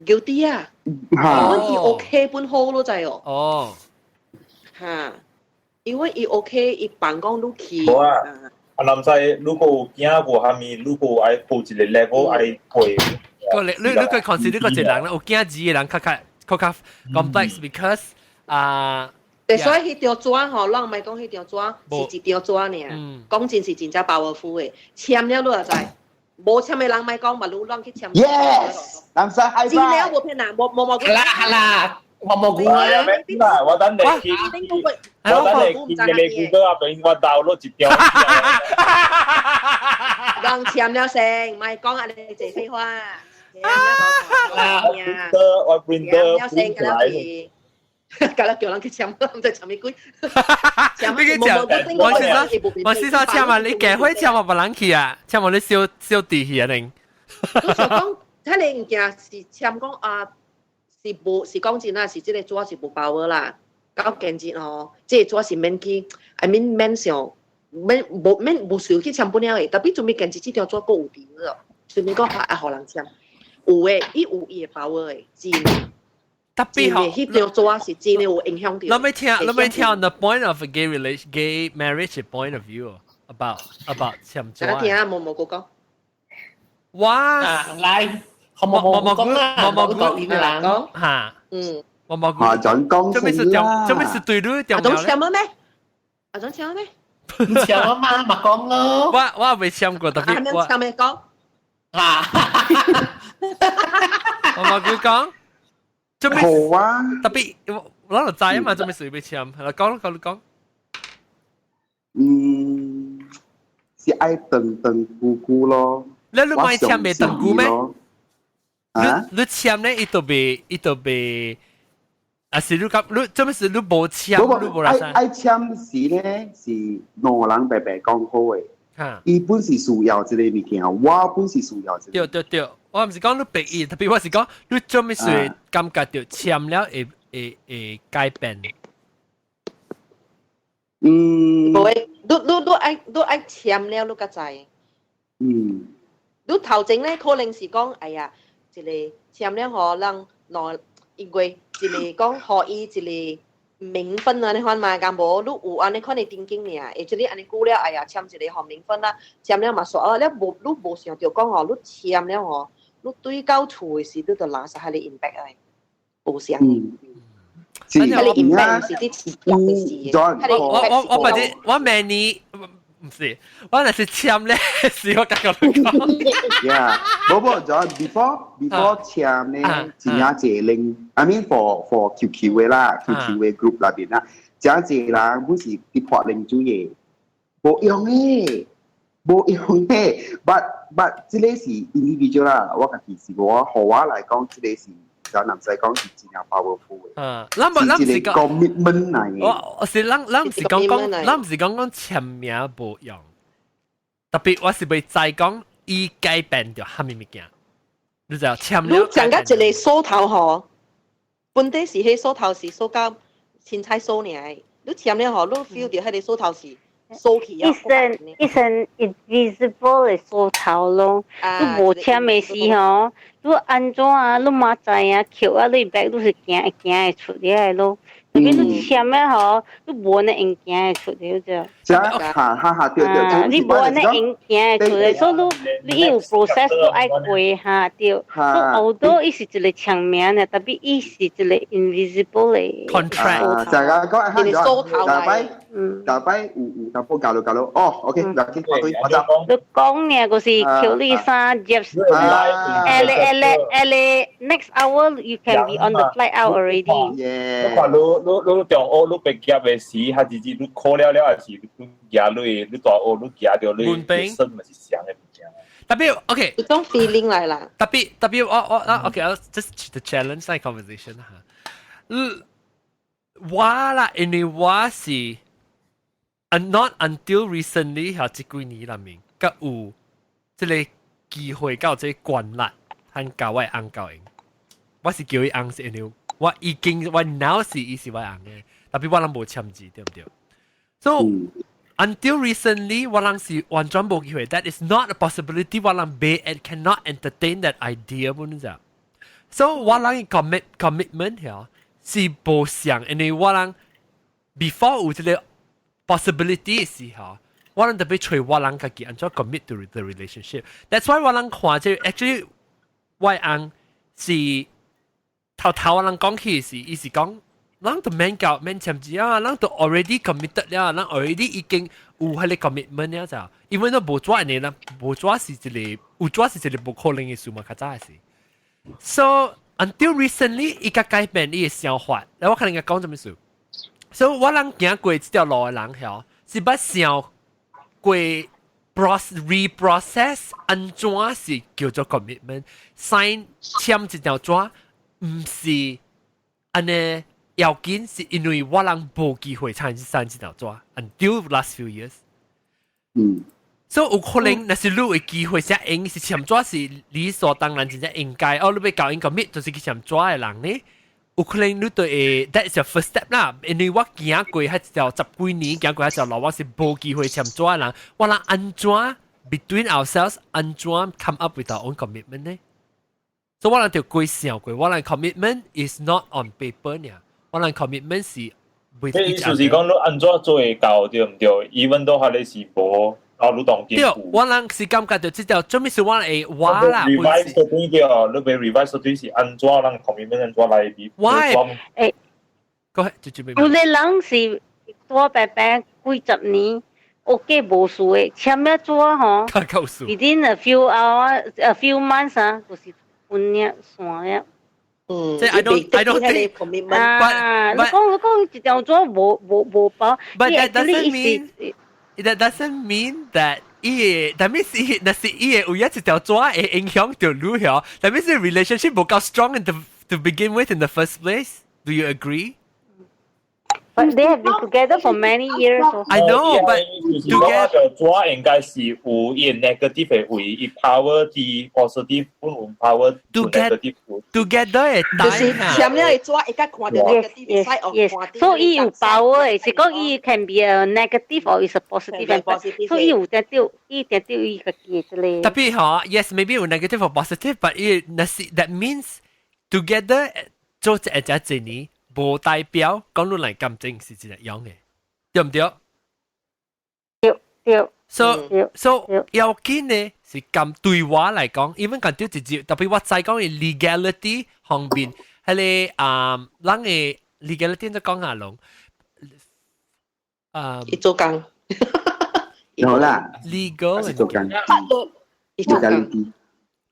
叫啲啊！我伊 OK 本好咯，就哦。哦。嚇！因為伊 OK，伊辦公都去。無啊。啊，男仔如果有囝無蝦米，如果愛報一個 level 愛配。個你你你個 consider 個一個人有囝子嘅人較較較較 complex because 啊。對，所以彼張紙吼，咱毋係講彼張紙是一張紙爾，講真是真正 powerful 的，簽了你就知，無簽的人莫講，嘛你攏去簽。 Yes，男仔 high 真了無騙人，無無無。係啦係啦，無無估啊！我等你去，我等你去你 Google 啊，俾我 download 一張。人簽了先，莫講啊！你濟廢話。我我 printer 了先，甲了去。甲了叫人去簽，毋知簽咩鬼。你去簽，我先生，我先生簽啊！你結婚簽啊，別人去啊，簽我你小小弟去啊，你。你想講，彼个物件是簽講啊，是無是講真啊，是這個紙是無包的啦。到現今哦，這個紙是免去，I mean 免想，免無免無需要去簽本了的。特別準備現今這張紙閣有佇了，順便講愛予人簽，有的，伊有伊的包的，真。特別好，彼張紙是真的有影響到。 Let me tell, let me tell the point of gay relation, gay marriage point of view about 簽紙。大家聽啊，無無講。哇！來，毛毛毛講啦，毛毛講伊人講嚇，嗯，毛毛啊，就講做咩是做咩是對你阿總簽咗咩？阿總簽咗咩？你簽啊嘛，咪講咯。我未簽過，特別我簽咩講？啊！毛毛講。做咩？好啊！特別我攞就知啊嘛，做咩事要簽？係啦，講講講。嗯，是愛等等久久咯。你你買簽袂等久咩？啊？你簽咧，伊都袂，伊都袂。啊是你講，你做咩事？你無簽，你無來愛簽時咧是兩人白白講好的。伊本是需要這個物件，我本是需要這個。對對對。我毋是講你逼伊，特別我是講你做咩事感覺到簽了會會會改變？嗯，無會，你你你愛你愛簽了，你才知。嗯。你頭前咧可能是講，哎呀，一個簽了予人兩，因為一個講予伊一個名分啊，你看嘛，敢無？你有按呢款的定經爾，會這個按呢久了，哎呀，簽一個予名分啦，簽了嘛煞啊，了無你無想著講吼，你簽了吼。你對到厝的時，你就拿實彼個 impact 的，無相。是，彼個 impact 是佇持續的時。我我我或者我明年毋是，我若是簽咧，是我感覺你講。 Yeah，無無，就 before 簽咧，真正濟人，I mean for QQ 的啦，QQ 的 group 內邊啦，真濟人本是佇潑冷水的，無用的，無用的，but 這個是 individual 啦，我家己是我，予我來講，這個是就男仔講是真正 powerful 的。嗯，咱無咱毋是講 commitment 來的。我我是咱咱毋是講講，咱毋是講講簽名無用，特別我是袂知講伊改變著蝦米物件，你知簽了。你講到一個鎖頭吼，本底是彼鎖頭是鎖甲凊彩鎖爾，你簽了吼，你 feel 著彼個鎖頭是。鎖起啊！一層一層 invisible 的鎖頭咯，你無簽的時吼，你按怎啊，你嘛知影，扣啊，你白你是行會行會出來咯。特別你簽的吼，你無按呢用行會出來就。哈哈哈，對對。你無按呢用行會出來，所以你你有 process 都愛過哈對。所以 although 伊是一個簽名呢，特別伊是一個 invisible 的 contract。就係講一個鎖頭來。大擺有有淡薄教落教落，哦，OK，來去我對我走。你講呢，就是求你啥 Jeff L L L next hour you can be on the flight out already。你看你你你中學你畢業的時，還是你考了了，還是你舉鐳，你大學你舉著鐳，身嘛是相的物件。特別 OK，有種 feeling 來啦。特別特別我我啊 OK，我 just to challenge that conversation 哈。我啦，因為我是。And not until recently 嚇這幾年裏面，佮有這個機會到這個權力，通教我翁交應。我是叫伊翁是因為我已經我 now 是伊是我翁嘅，tapi 我人無簽字，對毋對？So until recently，我人是完全無機會，that is not a possibility。我人未 and cannot entertain that idea 本啫。So 我人 commitment 係是無相，因為我人 before 有這個 possibility 時候，我人特別揣我人家己按怎 commit to the relationship。That's why 我人看這 actually 我翁是頭頭我人講起時，伊是講咱都免交免簽字啊，咱都 already committed 了，咱 already 已經有彼個 commitment 了就，因為都無紙呢，咱無紙是一個有紙是一個無可能嘅事嘛，較早是。So until recently，伊較改變伊嘅想法，來我可能講啥物事。所以我人行過這條路嘅人，曉是捌想過 reprocess 按怎是叫做 commitment，sign 簽一條紙，毋是按呢要緊，是因為我人無機會參sign 這條紙，until last few years。所以有可能，若是你有機會寫應是簽紙是理所當然，真正應該。哦，你欲交𪜶 commit 就是去簽紙嘅人呢？有可能你對會，that is your first step 啦。因為我行過彼條十幾年，行過彼條路，我是無機會簽紙嘅人。我人按怎 between ourselves 按怎 come up with our own commitment 呢？所以我人就過想過，我人 commitment is not on paper 呢。我人 commitment 是 with 意思是講你按怎做會到對毋對？even 都係你是無。哦，你當對，我人是感覺到這條，做咩事我會我啦。 revise 對對，你被 revise 對是按怎人 commitment 按怎來比？我誒，個就準備。有個人是大白白幾十年，OK 無事的，簽了紙吼較夠數。，within a few hours, a few months 啊，就是分了散了。即係 I don't think 啊，你講一張紙無包，But that doesn't mean that 伊個，that means 伊若是伊會有一條紙會影響到你曉，that means the relationship 無夠 strong in the to begin with in the first place. Do you agree? But they have been together for many years. I know, but together 紙應該是有伊 negative 的位，伊 power 啲 positive 本有 power together together 的就是簽了的紙會較看著 negative side of Yes, 所以伊有 power 的，是講伊 can be a negative or is a positive，所以伊有定著，伊定著伊家己的這個。 Tapi 嗬，yes, maybe 有 negative or positive, but 伊若是 that means together 做一隻一年。無代表講你來感情是一樣嘅，對毋對？對對。 So 要緊呢是咁對我來講，even 講到直接，特別我知講嘅 legality 方面，彼個啊，咱嘅 legality 就講下攏，啊，伊做工，有啦，legal 做工，伊做工。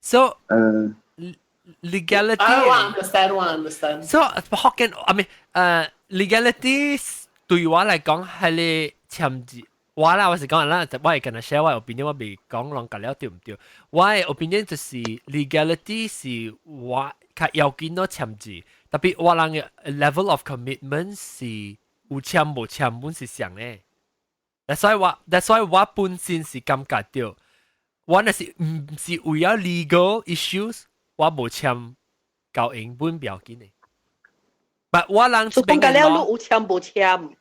So，legality. I understand, I understand. So 福建，I mean，legality 對我來講係你簽字。我啦，我是講啦，我會跟他 share 我 opinion，我未講攏夾了對毋對？我的 opinion 就是 legality 是我較要緊咯簽字，特別我人嘅 level of commitment 是有簽無簽本是相嘅。That's why 我本身是感覺到，我若是毋是為了 legal issues，我無簽交應本不要緊嘅。But 我人這邊講了，你有簽無簽？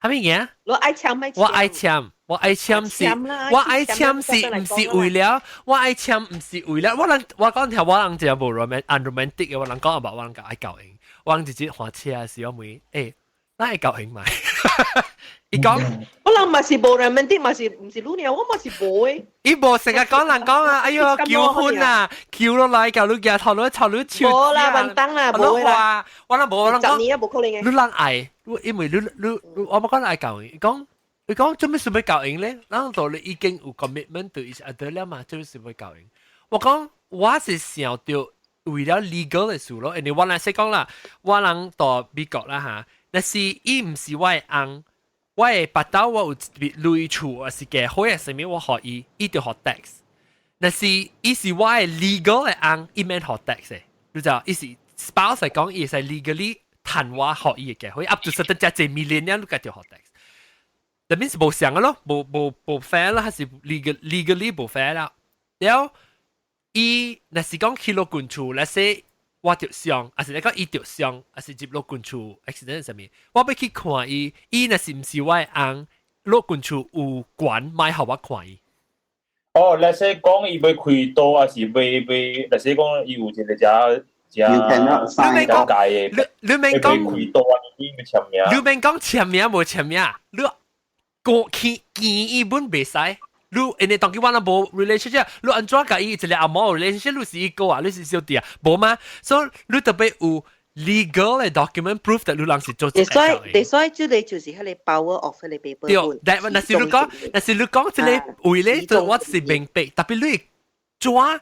啥物嘢？你愛簽咪？我愛簽，我愛簽是，我愛簽是毋是為了？我愛簽毋是為了？我人我講條我人就無 romantic 嘅，我人講啊，我人愛交應，我人直接換車時我問，欸，咱會交應嘛？伊講，我人嘛是無 romantic，嘛是毋是你爾，我嘛是無的。伊無成日講人講啊，哎喲，求婚啊，求落來，叫你舉頭你頭你手。無啦，萬當啦，無啦。我人無，我人講，十年啊，無可能嘅。你人愛，因為你我冇講愛交應，伊講，伊講做咩事欲交應咧？咱到你已經有 commitment to each other 了嘛，做咩事欲交應？我講我是想著為了 legal 的事咯，因為我來說講啦，我人到美國啦嚇，若是伊毋是我的翁。我的腹兜我有一筆鐳厝，還是家伙啊，啥物我予伊，伊就予 tax。若是伊是我的 legal 的翁，伊免予 tax 的，你知道？伊是 spouse 來講，伊會使 legally 趁我予伊的家伙，up to certain 只 million 你家就予 tax。That means 無相嘅咯，無無無 fair 啦，還是 legally 無 fair 啦。了，伊若是講去落近厝，let's say 我著傷，還是你講伊著傷，還是入落近厝 accident 啥物，我欲去看伊，伊若是毋是我的翁，落近厝有權莫予我看伊。哦，let's say 講伊欲開刀，還是欲欲，let's say 講伊有一個遮遮你免講你免講開刀啊，伊欲簽名。你免講簽名無簽名，你過去見伊本袂使。你因為當佢我若無 relationship，你按怎共伊一个阿某 relationship，你是伊哥啊，你是小弟啊，無嗎？所以你特別有 legal 的 document proof that 你人是做這個。所以這個就是彼個 power of 彼個 paper。對，但若是你講，若是你講這個為咧，就我是明白，特別你紙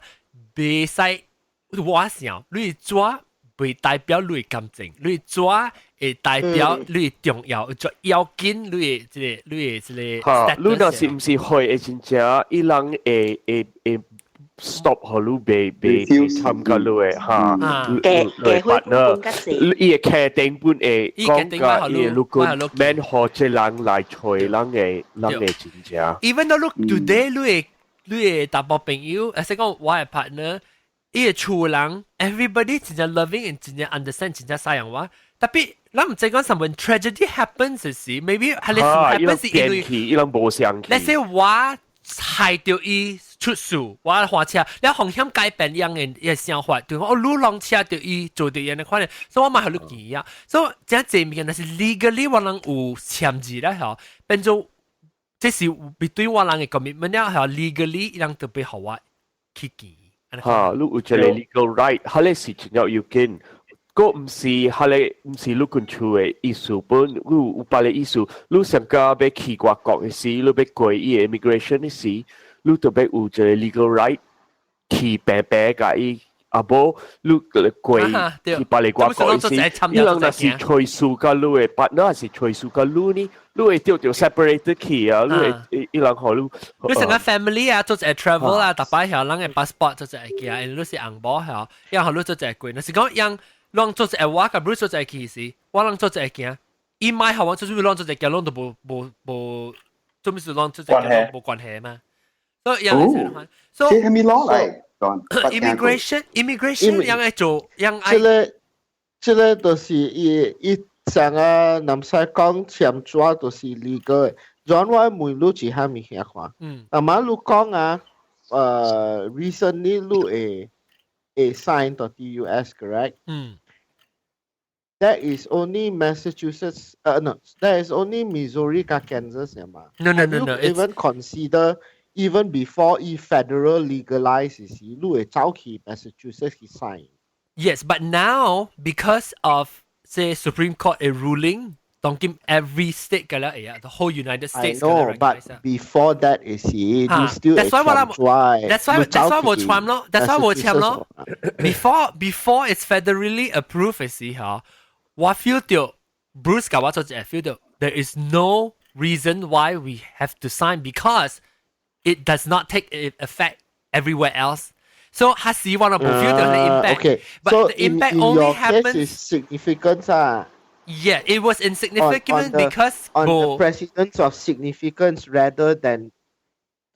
袂使我想，你紙袂代表你感情，你紙會代表你重要，就要緊你的這個，你的這個。哈，你若是毋是去的真正，伊人會會會 stop 予你袂袂參加你的哈，你 partner，伊會決定本會講共伊會如果免予這人來揣人的真正。 Even though 你 today 你的查埔朋友，還是講我的 partner，伊的厝人，everybody 真正 loving and 真正 understand 真正信任我。特別咱毋知講什麼 tragedy happens 時，maybe 係你 happen 是因為伊人無相。 Let's say 我害著伊出事，我駛車，你風險改變樣的伊的想法，對我你攏車著伊做著按呢款的，所以我嘛予你見啊。所以這濟物件，若是 legally 我人有簽字咧，嗬，變做這是 between 我人的 commitment 了，嗬，legally 伊人特別予我去見。哈，你有一個 legal right，彼个是真要要緊。個毋是彼个毋是你近厝的意思本，你有別个意思。你上加欲去外國的時，你欲過伊的 immigration 的時，你特別有一個 legal right 去白白共伊，啊無你過去別个外國的時，伊人若是吹數共你的 partner，還是吹數共你呢？你會著著 separate 去啊！你會伊人予你。你成個 family 啊，做一個 travel 啊，逐擺曉人的 passport 做一個寄，因為你是紅毛曉，然後你做一個過，若是講讓攏做一個我共 Bruce 做一個去時，我攏做一個行，伊莫予我做咩攏做一個行，攏都無無無，做咩事攏做一個行無關係嘛？所以樣，所以係咪攞嚟？immigration immigration 樣愛做樣愛。這个這个就是伊伊上個南西講簽紙就是 legal 的。轉我問你一項物件看，啊嘛你講啊，recently 你會會 sign 到 US correct？嗯。 That is only Massachusetts, no, that is only Missouri 佮 Kansas 嘛。 No. Even consider even before 伊 federal legalize 時，你會走去 Massachusetts 去 sign。 Yes, but now because of say Supreme Court a ruling, 當今 every state 嘅啦，哎呀，the whole United States. I know, but before that 是 you still That's why 我 that's why 我簽咯，that's why 我簽咯。Before it's federally approved 嘅時候，我 feel 到 Bruce 共我做一個 feel 到 there is no reason why we have to sign because it does not take effect everywhere else. So 還是我無 feel 到the impact. Okay. But so the impact in only your happens case is significant 啊。 Yeah, it was insignificant because on the precedence of significance rather than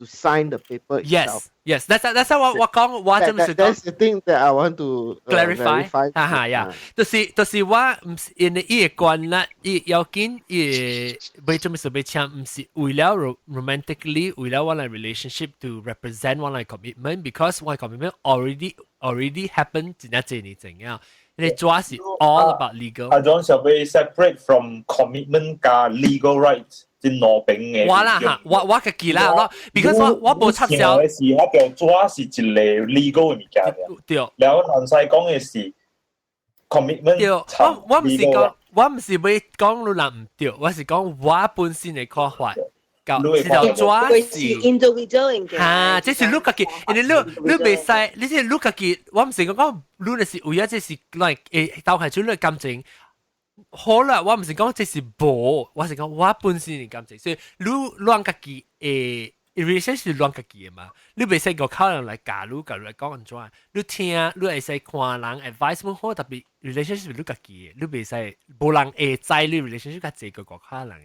to sign the paper itself. Yes, that's 我我講我真係 That's the thing that I want to clarify. 哈哈呀，就是我毋是因為伊個關啦，伊要緊伊欲做咩事欲簽，毋是為了 romantically 為了我的 relationship to represent 我的 commitment，because 我的 commitment already happen 真正濟年前啊。你主要是 all about legal。阿 John 想欲 separate from commitment 佮 legal rights 這兩邊的。我啦哈，我我家己啦，我 because 我我無插銷。的是我叫紙是一個 legal 的物件。對。然後南西講的是 commitment。對，我我毋是講，我毋是欲講你人毋對，我是講我本身的看法。搞這條紙是 individual 嘅。哈，這是你家己，因為你你袂使，你是你家己，我毋是講講你若是為咗這是來會鬥開出你感情。好啦，我毋是講這是無，我是講我本身的感情，所以你攏家己會 relationship 是攏家己的嘛，你袂使外口人來教你，教你來講按怎，你聽，你會使看人 advice 好，特別 relationship 是你家己的，你袂使無人會知你 relationship 較濟過外口人的。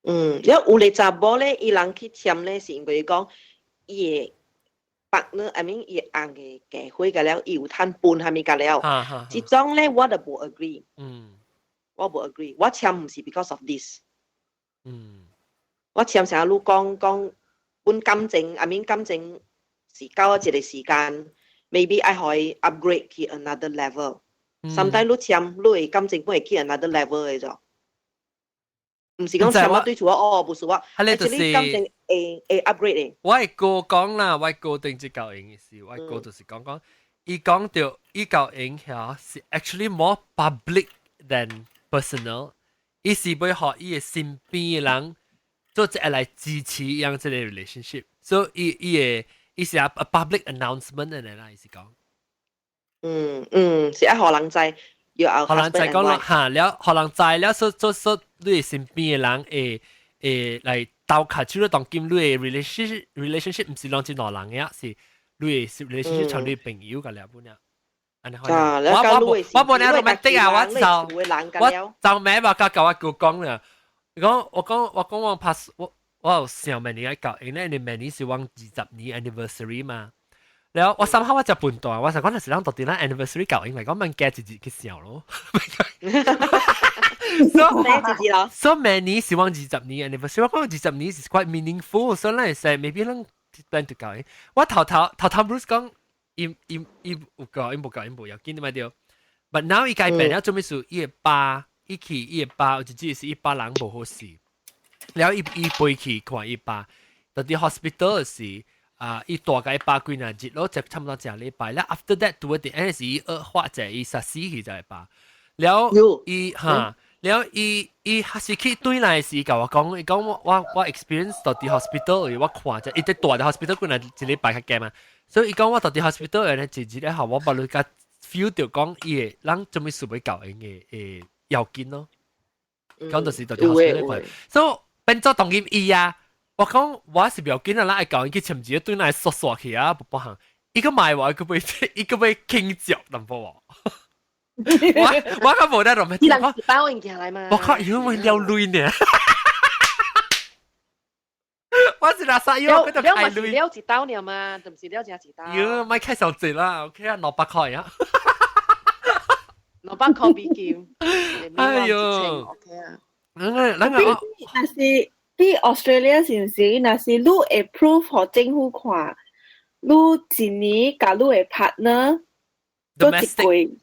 嗯，因為有個查某咧，伊人去簽咧，是因為講伊的 partner，I mean 伊翁嘅結婚個了，伊有趁分蝦米個了。這種咧我就無 agree。我無 agree，我簽毋是 because of this。我簽成日你講講，本感情，I mean 感情是到一個時間，maybe 愛可以 upgrade 去 another level。Sometimes 你簽，你的感情本會去 another level 嘅咗。毋是講簽我對住我，哦，不是我，係就是感情會會 upgrade 嘅。我係哥講啦，我哥定之教影嘅事，我哥就是講講，伊講到伊教影響是 actually more public than personal，伊是欲予伊嘅身邊嘅人做一個來支持樣這個 relationship，所以伊伊嘅伊是 a public announcement 嘅啦，伊是講。嗯嗯，是愛予人知。予人知講咯，嚇了，予人知了，所所所，你身邊嘅人會會來鬥卡手咯，當今你嘅 relationship 毋是攏是兩人嘅，是你嘅 relationship 像你朋友個了本了。我我我無呢 romantic 啊，我就我就咩話甲我哥講啦。講我講我講我 pass 我我有上明年教，因為你明年是我20年 anniversary 嘛。了我心口我就笨蛋，我就講那是咱到底咱 anniversary 教，因為講問加一日去想咯。所以明年是我二十年 anniversary，我講二十年是 quite meaningful，所以咱會使 maybe 咱 plan to 教。我頭頭頭頭 Bruce 講，伊伊伊有教，伊無教，伊無要緊嘛對。But now 伊改變了，做咩事？伊的爸，伊去伊的爸，有一日是伊爸人無好勢，了伊伊飛去看伊爸，到佇 hospital 時。啊！伊大概百幾若日咯，就差不多一個禮拜。了 after that 拄個陣時伊惡化者，伊殺死去就係吧。了伊哈，了伊伊還是去對來時，共我講，伊講我我我 experience 到佇 hospital，我看者，伊佇蹛佇 hospital 幾若一禮拜較濟嘛。所以伊講我到佇 hospital 咧，一日咧後，我把你甲 feel 到講伊會人做咩事欲教𪜶嘅會要緊咯。講就是到佇 hospital 看，所以變做當今伊啊。我講我是不要緊啊，咱愛教𪜶去簽字，對來縮縮去啊，不不行。伊個買我，伊個欲伊個欲輕腳淡薄喎。我我較無得落咩？伊人是包物件來嘛？我靠，因為了鐳呢。我是垃圾，了了嘛是了一刀爾嘛，就毋是了正一刀。喲，莫開上濟啦，OK 啊，200塊啊。200塊美金。哎喲，OK 啊。咱個咱個若是。佇 Australia 是毋是？若是你會 prove 予政府看，你一年佮你的 partner 做一季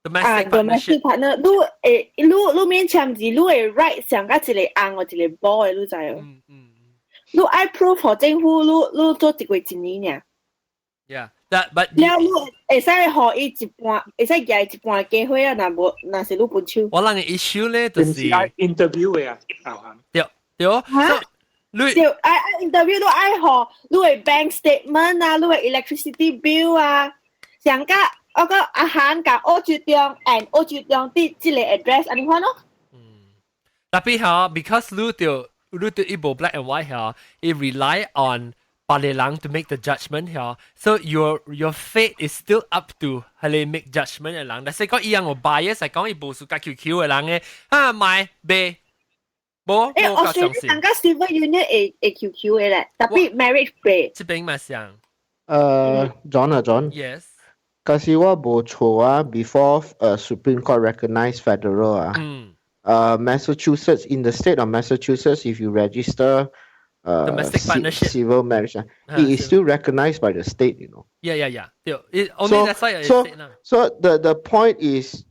啊，domestic partner，你會你你免簽字，你會 write 上甲一個翁或一個某的，你知無？嗯嗯。你愛 prove 予政府，你你做一季一年爾。 Yeah, that but 了你會使予伊一半，會使舉一半機會啊！若無，若是你分手。我人嘅 issue 咧，就是 interview 嘅啊，對。對，你對，愛愛 interview 都愛予你的 bank statement 啊，你的 electricity bill 啊，上甲我講阿韓佮澳洲中，and 澳洲中佇這個 address 按呢款咯。嗯，特別嚇，because 你就你就伊無 black and white 嚇，伊 rely on 別個人 to make the judgment 嚇，so your fate is still up to 係你 make judgment 嘅人。但是講伊樣有 bias 係講伊無輸甲 QQ 嘅人嘅，啊買買。無，誒，我算人家 civil union 會會 QQ 嘅咧，特別 marriage 袂。這邊嘛像。John 啊 John。 Yes。可是我無錯啊，before Supreme Court recognize federal 啊。Massachusetts in the state of Massachusetts, if you register domestic partnership civil marriage, it is still recognized by the state. Yeah. 對，it only that's why so, so the point is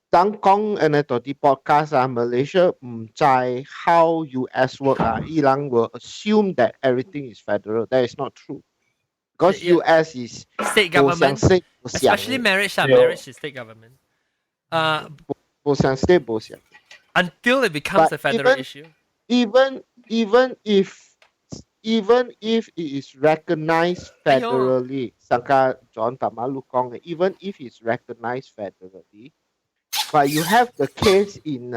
當講按呢到佇 podcast 啊，Malaysia 毋知 how US work 啊，伊人 will assume that everything is federal. That is not true. Because US is state government, especially marriage 啊，marriage is state government. 無相 state 無相。 Until it becomes a federal issue. Even if it is recognized federally, 上個 John 頭仔你講嘅，even if it's recognized federally, but you have the case in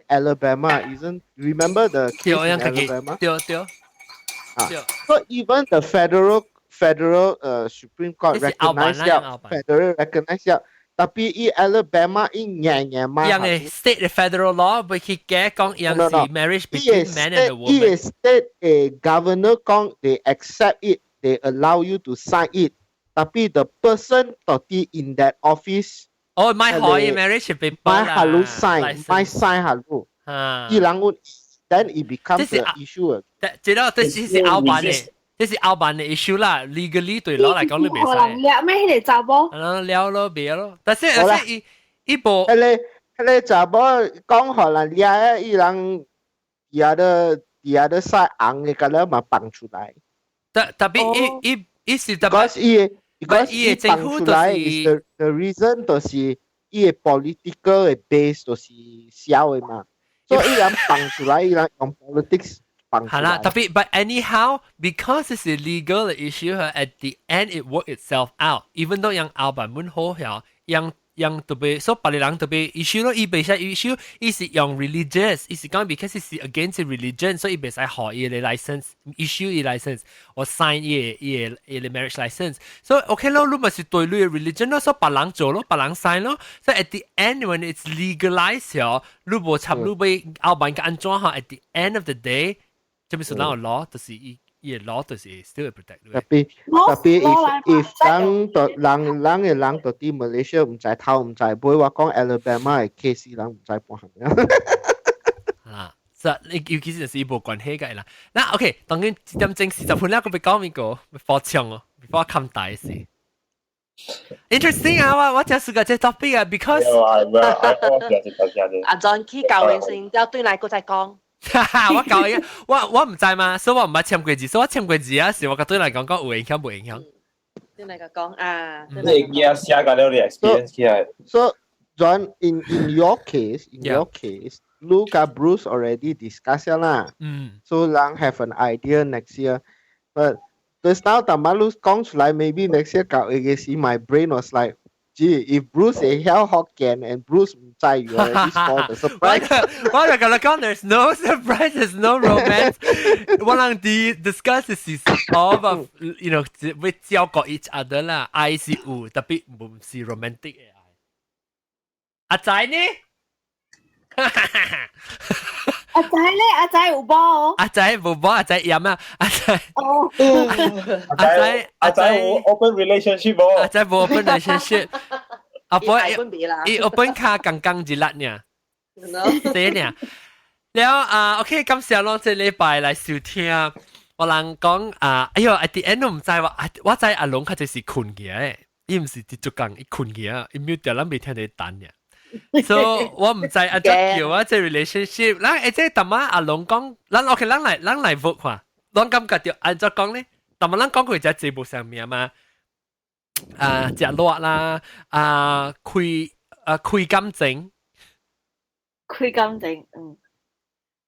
Alabama, isn't? Remember the case in Alabama? 對對。啊，so even the federal Supreme Court recognize 了，federal recognize 了， Tapi 伊 Alabama 伊硬硬嘛。樣嘅 state 嘅 federal law 會去改講樣是 marriage between man and a woman。伊 state 嘅 governor 講 they accept it, they allow you to sign it. Tapi the person 到底 in that office。哦，咪可以 marriage 被咪下路 sign，咪 sign 下路。伊人會 then it becomes the issue。這個這是是後版嘅。這是後版嘅 issue 啦，legally 對攞嚟講你袂使。可能掠咩？彼個查某？啊，了咯，別咯。但是但是伊伊無。彼個查某講予人掠，伊人 the other side 紅嘅，甲了嘛放出來。特別伊伊伊是特別。伊 because 伊放出來 is the reason 就是伊嘅 political 嘅 base 就是小嘅嘛，所以伊人放出來，伊人用 politics。係啦，特別，but anyhow, because it's a legal issue, at the end it work itself out. Even though 樣後版本好曉，樣樣特別，所以別人特別 issue 咯，伊袂使 issue，伊是用 religious，伊是講 because 是 against religion，所以伊袂使予伊嘅 license，issue 伊 license，或 sign 伊嘅 marriage license。所以 OK 咯，你咪是對你嘅 religion 咯，所以別人做咯，別人 sign 咯。所以 at the end when it's legalized 咗，你無插你欲後版嘅安怎嚇？At the end of the day，這邊是咱個 law，就是伊伊個 law 就是 still protect。特別 if 人到人人嘅人到佇 Malaysia 毋知頭毋知尾，我講 Alabama 嘅 case 人毋知半項。啊，這你尤其是就是伊無關係嘅啦。那 OK，當然1點鐘40分啦，我欲講一個火槍哦，before 冚大事。Interesting 啊！我真是個這 topic 啊，because 阿 John 去教完先，之後對來閣再講。我教伊，我毋知嘛，所以我毋捌簽過字，所以我簽過字啊，是我甲對來講講有影響無影響。對來講啊，你而家寫個了你 experience 起來。 So John, in your case, 你佮 Bruce already discuss 啦。So 人 have an idea next year, but just now 淡薄你講出來，maybe next year 搞一個時，my brain was like, gee, if Bruce 會曉福建 and Bruce 毋知，you already spoil the surprise。我就共你講，there's no surprise, there's no romance。我人佇 discuss 是 all of 會照顧 each other 啦，愛是有，特別毋是 romantic 嘅愛。阿仔呢？阿仔咧，阿仔有無？阿仔無無，阿仔飲啊，阿仔。哦。阿仔阿仔有 open relationship 無？阿仔無 open relationship。阿伯伊 open 卡剛剛一粒爾，對爾。了啊，OK，感謝咯，這禮拜來收聽。我人講啊，哎喲，at the end 都毋知我，我知阿龍較濟是睏去的，伊毋是佇做工，伊睏去啊，伊 mute 掉，咱未聽到伊等爾。So 我毋知按怎叫啊，這 relationship，咱會這淡仔阿龍講，咱 OK，咱來 vote 看，咱感覺著按怎講咧？淡仔咱講過只節目上面嘛，啊，食熱啦，啊，開啊開感情，開感情，嗯，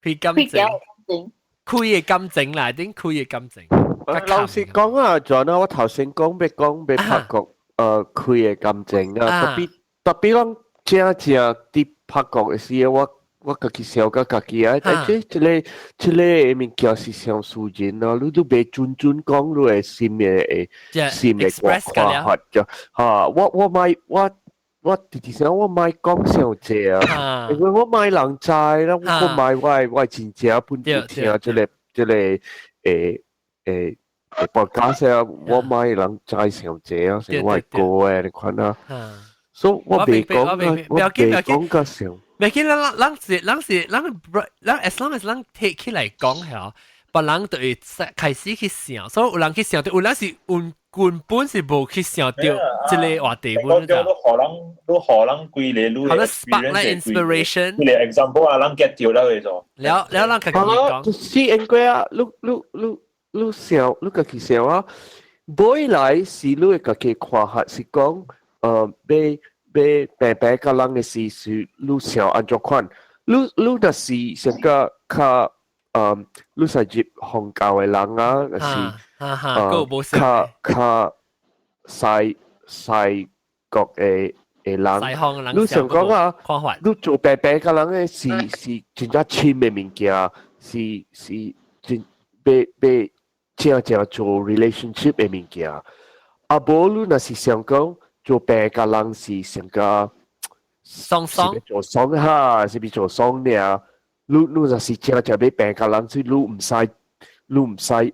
開感情，開嘅感情啦，點開嘅感情？老實講啊，John 啊，我頭先講欲講欲拍國，開嘅感情啊，特別特別講正正佇拍國嘅時，我家己想甲家己啊，但這這个這个物件是傷私人啊，你都袂準準講你的心的心的看法就嚇，我莫我我直直想我莫講傷濟啊，因為我莫人知啦，我莫我親戚本就聽這个podcast 啊，我莫人知傷濟啊，是我的歌的你看啊，所以我袂講啊，我袂講甲傷。袂緊，咱咱是咱是咱咱 as long as 咱提起來講嚇，別人就會開始去想，所以有人去想到，有人是原根本是無去想到這個話題。你予人你予人幾个，你好了 spark 啦 inspiration，幾個 example 啊，人 get 到啦嗰種。了了，人家己講。就是因為啊，你想，你家己想啊，未來是你會家己看法是講，欲欲平平佮人的時是你想按怎款？你若是上個較，你是入宗教的人啊，若是較較西西國的人，你想講啊，你做平平佮人的是是真正親的物件，是是真欲欲正正做 relationship 的物件。啊，無你若是想講。做病個人是成個爽爽做爽哈，是比做爽呢。你你若是正正欲病個人，是你毋使你毋使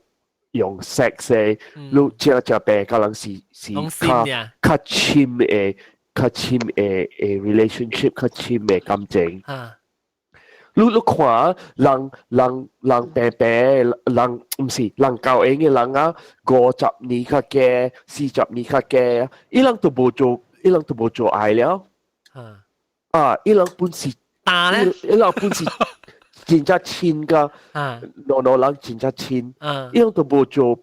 用 sex 的，你正正病個人是較較深的較深的的 relationship，較深的感情。你你看人人人病病人毋是人交緣的人啊，50年較加，40年較加，伊人都無做，伊人都無做愛了。啊，伊人本是打咧，伊人本是真正親噶，兩兩人真正親，伊人都無做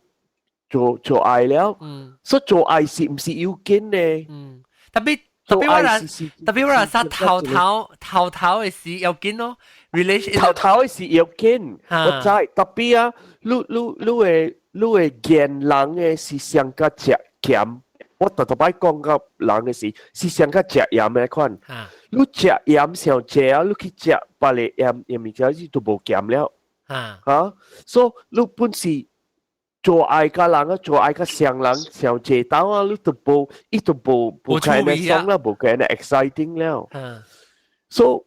做做愛了。所以做愛是毋是要緊呢？特別特別我人，特別我人殺頭頭頭頭的時要緊咯，relation 頭頭的時要緊，我知。特別啊，你你你會你會見人的是上較食鹹。我特特擺講甲人的是是上較食鹽的款。你食鹽上濟啊，你去食別个鹽鹽物件，你都無鹹了。啊，所以你本是做愛佮人啊，做愛佮上人上濟兜啊，你都無，伊都無無開呢爽啦，無開呢 exciting 了。所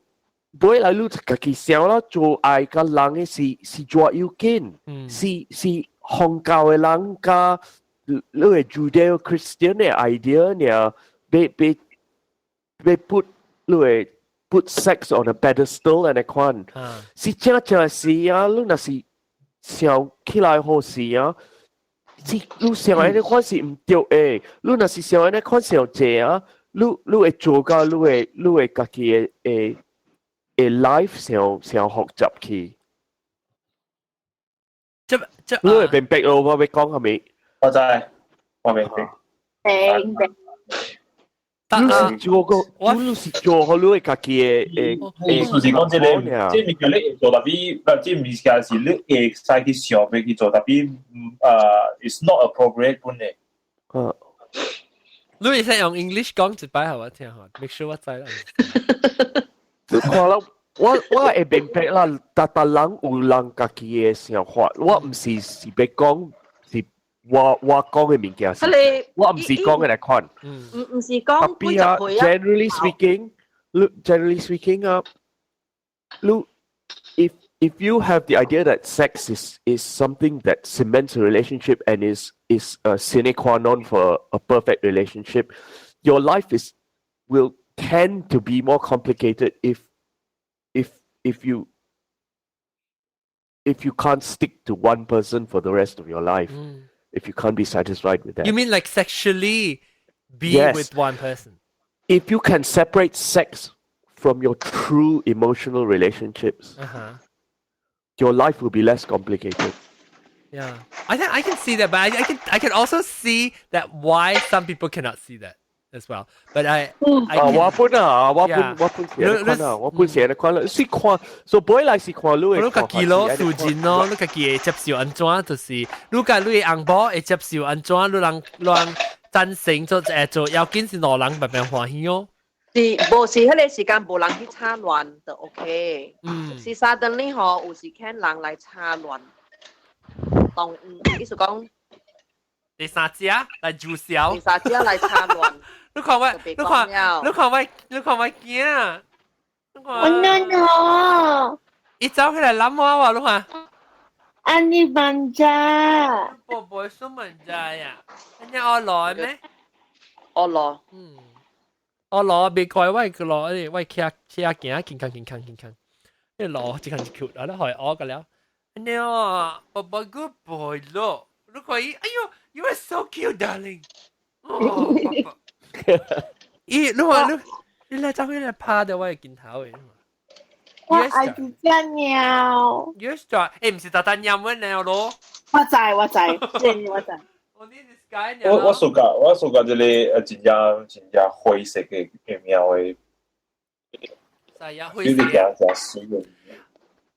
以尾來你家己想啦，做愛佮人的是是做要緊，是是宗教的人佮你的 Judeo Christian 的 idea 呢，被被被 put 你會 put sex on a pedestal 按呢款，是正正是啊，你若是想起來好事啊，是你想按呢款是毋對的，你若是想按呢款上濟啊，你你會做到你會你會家己的的的 life 上上複雜去。這這你會明白咯？我欲講啥物？我知，我明白。明白。你是做個，你是做好你會家己的的。意思是講這个，這物件你會做，tapi，這物件是你會使去想欲去做，tapi，it's not appropriate 本的。嗯。你會使用 English 講一擺，予我聽下，make sure 我知啦。你看啦，我我會明白啦，逐逐人有人家己的想法，我毋是是欲講是我我講的物件是，我毋是講的來款。毋毋是講幾十歲啊。 Generally speaking, look, generally speaking 啊，look, if you have the idea that sex is something that cements a relationship and is a sine qua non for a perfect relationship, your life is will tend to be more complicated if you can't stick to one person for the rest of your life. If you can't be satisfied with that. You mean like sexually be Yes. with one person? If you can separate sex from your true emotional relationships, your life will be less complicated. Yeah, I think I can see that, but I can also see that why some people cannot see that as well. But I 啊， can, 我本啊，我本我本寫的款啊，我本寫的款啦，是看，所以本來是看你你家己咯，素人咯，你家己會接受按怎，就是你家你的翁某會接受按怎，你人人贊成做誒做，要緊是兩人慢慢歡喜哦。是無是彼个時間無人去插亂就 OK。是 suddenly 吼，有時見人來插亂，當意思講第三者來註銷。第三者來插亂。你看我，你看，你看我，你看我囝，你看。我 no。伊走起來攬我喎，你看。安尼 manja。寶寶說 manja 呀，你愛來咩？愛來。嗯。我攞別怪我個攞，我騎騎行健康健康健康，你攞一項一球，然後害我個了。你哦，寶寶 good boy 咯，你可以，哎呦，you are so cute darling。哦，寶寶。咦，你話你你來走起來拍到我的鏡頭的。我愛一隻貓。 Yes，誒，毋是單單貓阮貓咯。我知我知，這我知。我我 suka 我 suka 這個真正真正灰色的的貓的。係啊，灰色。你驚真水的。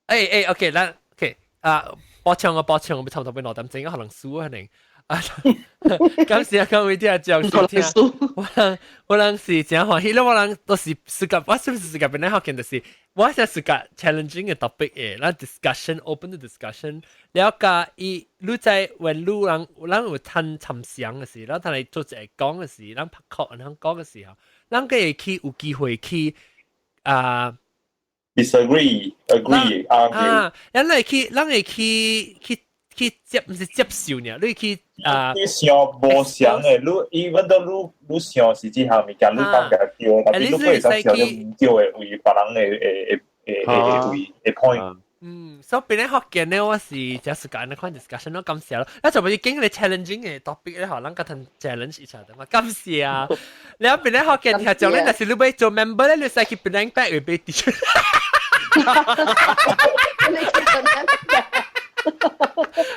誒誒，OK，咱 OK 啊，補充啊補充，我差不多欲兩點鐘，可能輸可能。啊，感謝各位聽眾收聽，我人是真歡喜，我人都是暑假，我是不是暑假本來學見就是，我是暑假 challenging 嘅 topic 嘅，咱 discussion open the discussion，了解伊，你在問你人，咱有談參詳嘅時，咱同你做一個講嘅時，咱拍課咱講嘅時候，咱個會去有機會去啊。 Disagree, agree, argue。啊，咱會去，咱會去接，毋是接受呢？你去啊？你想無相的，你 even though 你想是這項物件，你感覺對，但是你會使想毋對的為別人的 point。嗯，所以變咧福建咧，我是這時間咧看 discussion 咯，感謝咯。啊，就咪經歷 challenging 嘅 topic 咧，予人甲同 challenge 一下的嘛，感謝啊。你變咧福建聽眾咧，若是你欲做 member 咧，你使去 Penang Pack 會買 T-shirt。你去 Penang Pack。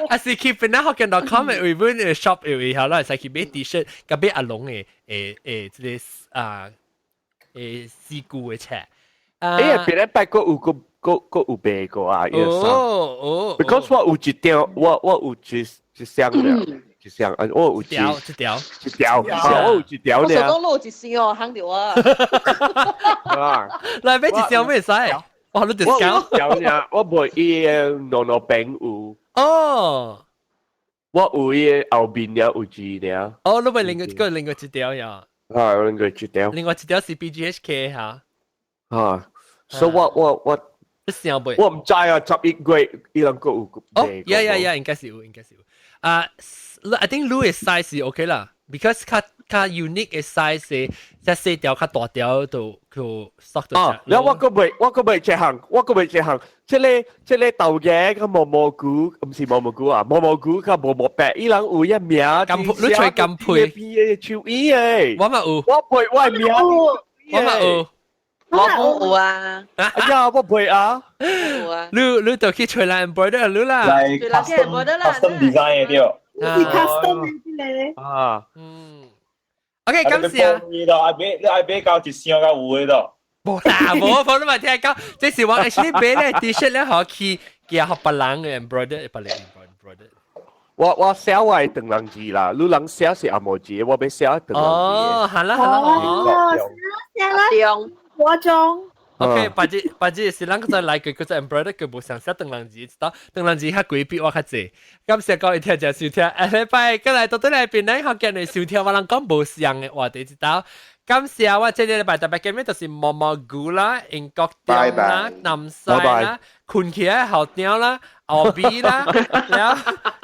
啊是去檳城福建 .com 的位本 shop 的位好啦，會使去買 T-shirt，佮買阿龍的這个啊事故的冊。欸，別人拜過有個個有賣過啊，哦哦，because 我有一條，我有一箱了，一箱，啊，我有一條一條一條，我有一條我想講攞一箱哦，慳掉啊。啊，來買一箱咩使？哇，你 discount？我有爾，我賣伊个糯糯餅有。哦，我有伊个後面爾有一爾。哦，你賣另外一條呀？啊，另外一條。另外一條是 BGHK 嚇。啊，所以我你想袂？我毋知啊，11月伊人閣有。哦，yeah，應該是有，應該是有。啊，I think 你的 size 是 OK 啦，because 較較 unique 的 size 即細條較大條都佢 stock 到。哦，了我閣袂這項，我閣袂這項，這个豆芽佮毛毛菇，毋是毛毛菇啊，毛毛菇佮毛毛白，伊人有一名，金配，你揣金配，片的手藝的。我嘛有，我配我的名，我嘛有。我冇有啊！哎呀，我配啊！有啊！你就去揣人 embroider 你啦，來 custom design 的對。是 custom 的這個啊，嗯。OK，感謝啊！你愛買，你愛買到一箱較有的咯。無啦，無無你嘛聽講，這是我 actually 買咧 T-shirt 咧，予去寄予別人的 embroider，別人 embroider。我寫我的唐人字啦，你人寫是紅毛字，我欲寫唐人字。哦，好啦好啦。哦，寫啦，我中。 OK，別只別只是咱閣再來個，閣再 embroider 個無相寫唐人字，知道唐人字較規筆我較濟。感謝各位聽眾收聽，下禮拜過來到倒來邊咱福建的收聽，我人講無相的話題，知道。感謝我這個禮拜特別見面就是毛毛菇啦、英國店啦、南西啦、困起來後鳥啦、後邊啦，了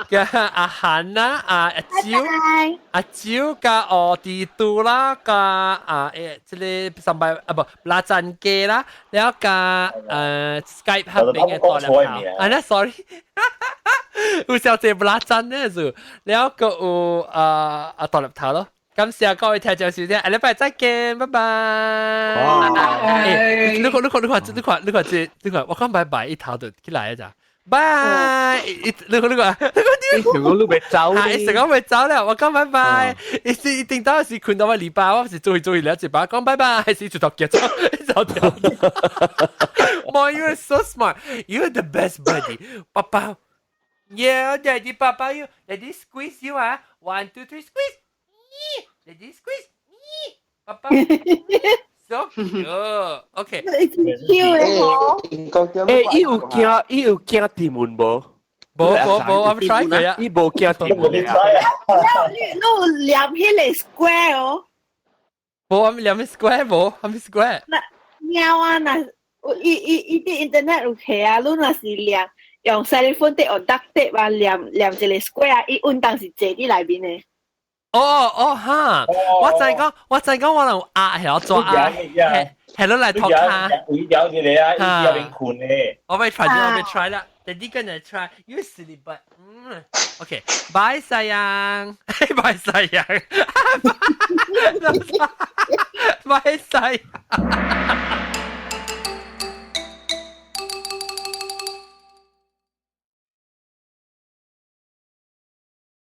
嘅阿韓啦、阿蕉、阿蕉加奧迪都啦、加啊這个三百啊不拉贊機啦，了加Skype 黑邊嘅大粒頭，啊那 sorry，有小姐不拉贊呢就，了個有啊啊大粒頭咯。感謝各位聽眾收聽，下禮拜再見，拜拜。欸，你看，你看，你看，你看，你看這，你看，我講拜拜，一頭就起來咋？拜，你看，你看，你看，你成個都未走，係成個未走了，我講拜拜，一一定到時困到我禮拜，我是做做了一擺講拜拜，是就到結束，走掉。Boy, you're so smart. You're the best buddy. 爸爸。Yeah, Daddy, Papa, you. Daddy squeeze you, ah. One, two, three, squeeze. Daddy squeeze. Papa. So cute. Okay. 欸，伊有驚鐵門無？無無無，我 try 過啊。伊無驚鐵門啊。你黏彼个 square 哦。無，我黏 square 無，我 square。那貓啊，若伊佇 internet 有提啊，你若是黏用 cellphone 滴或 duct tape 啊，黏黏一个 square 啊，伊穩當是坐佇內面的。哦哦哈！我知講，我能壓係我抓壓，係攞嚟托卡。會有一個啊，伊入面困的。我欲 try，我欲 try 啦。Daddy gonna try. You silly butt. 嗯，OK. Bye sayang. Bye sayang. Bye sayang.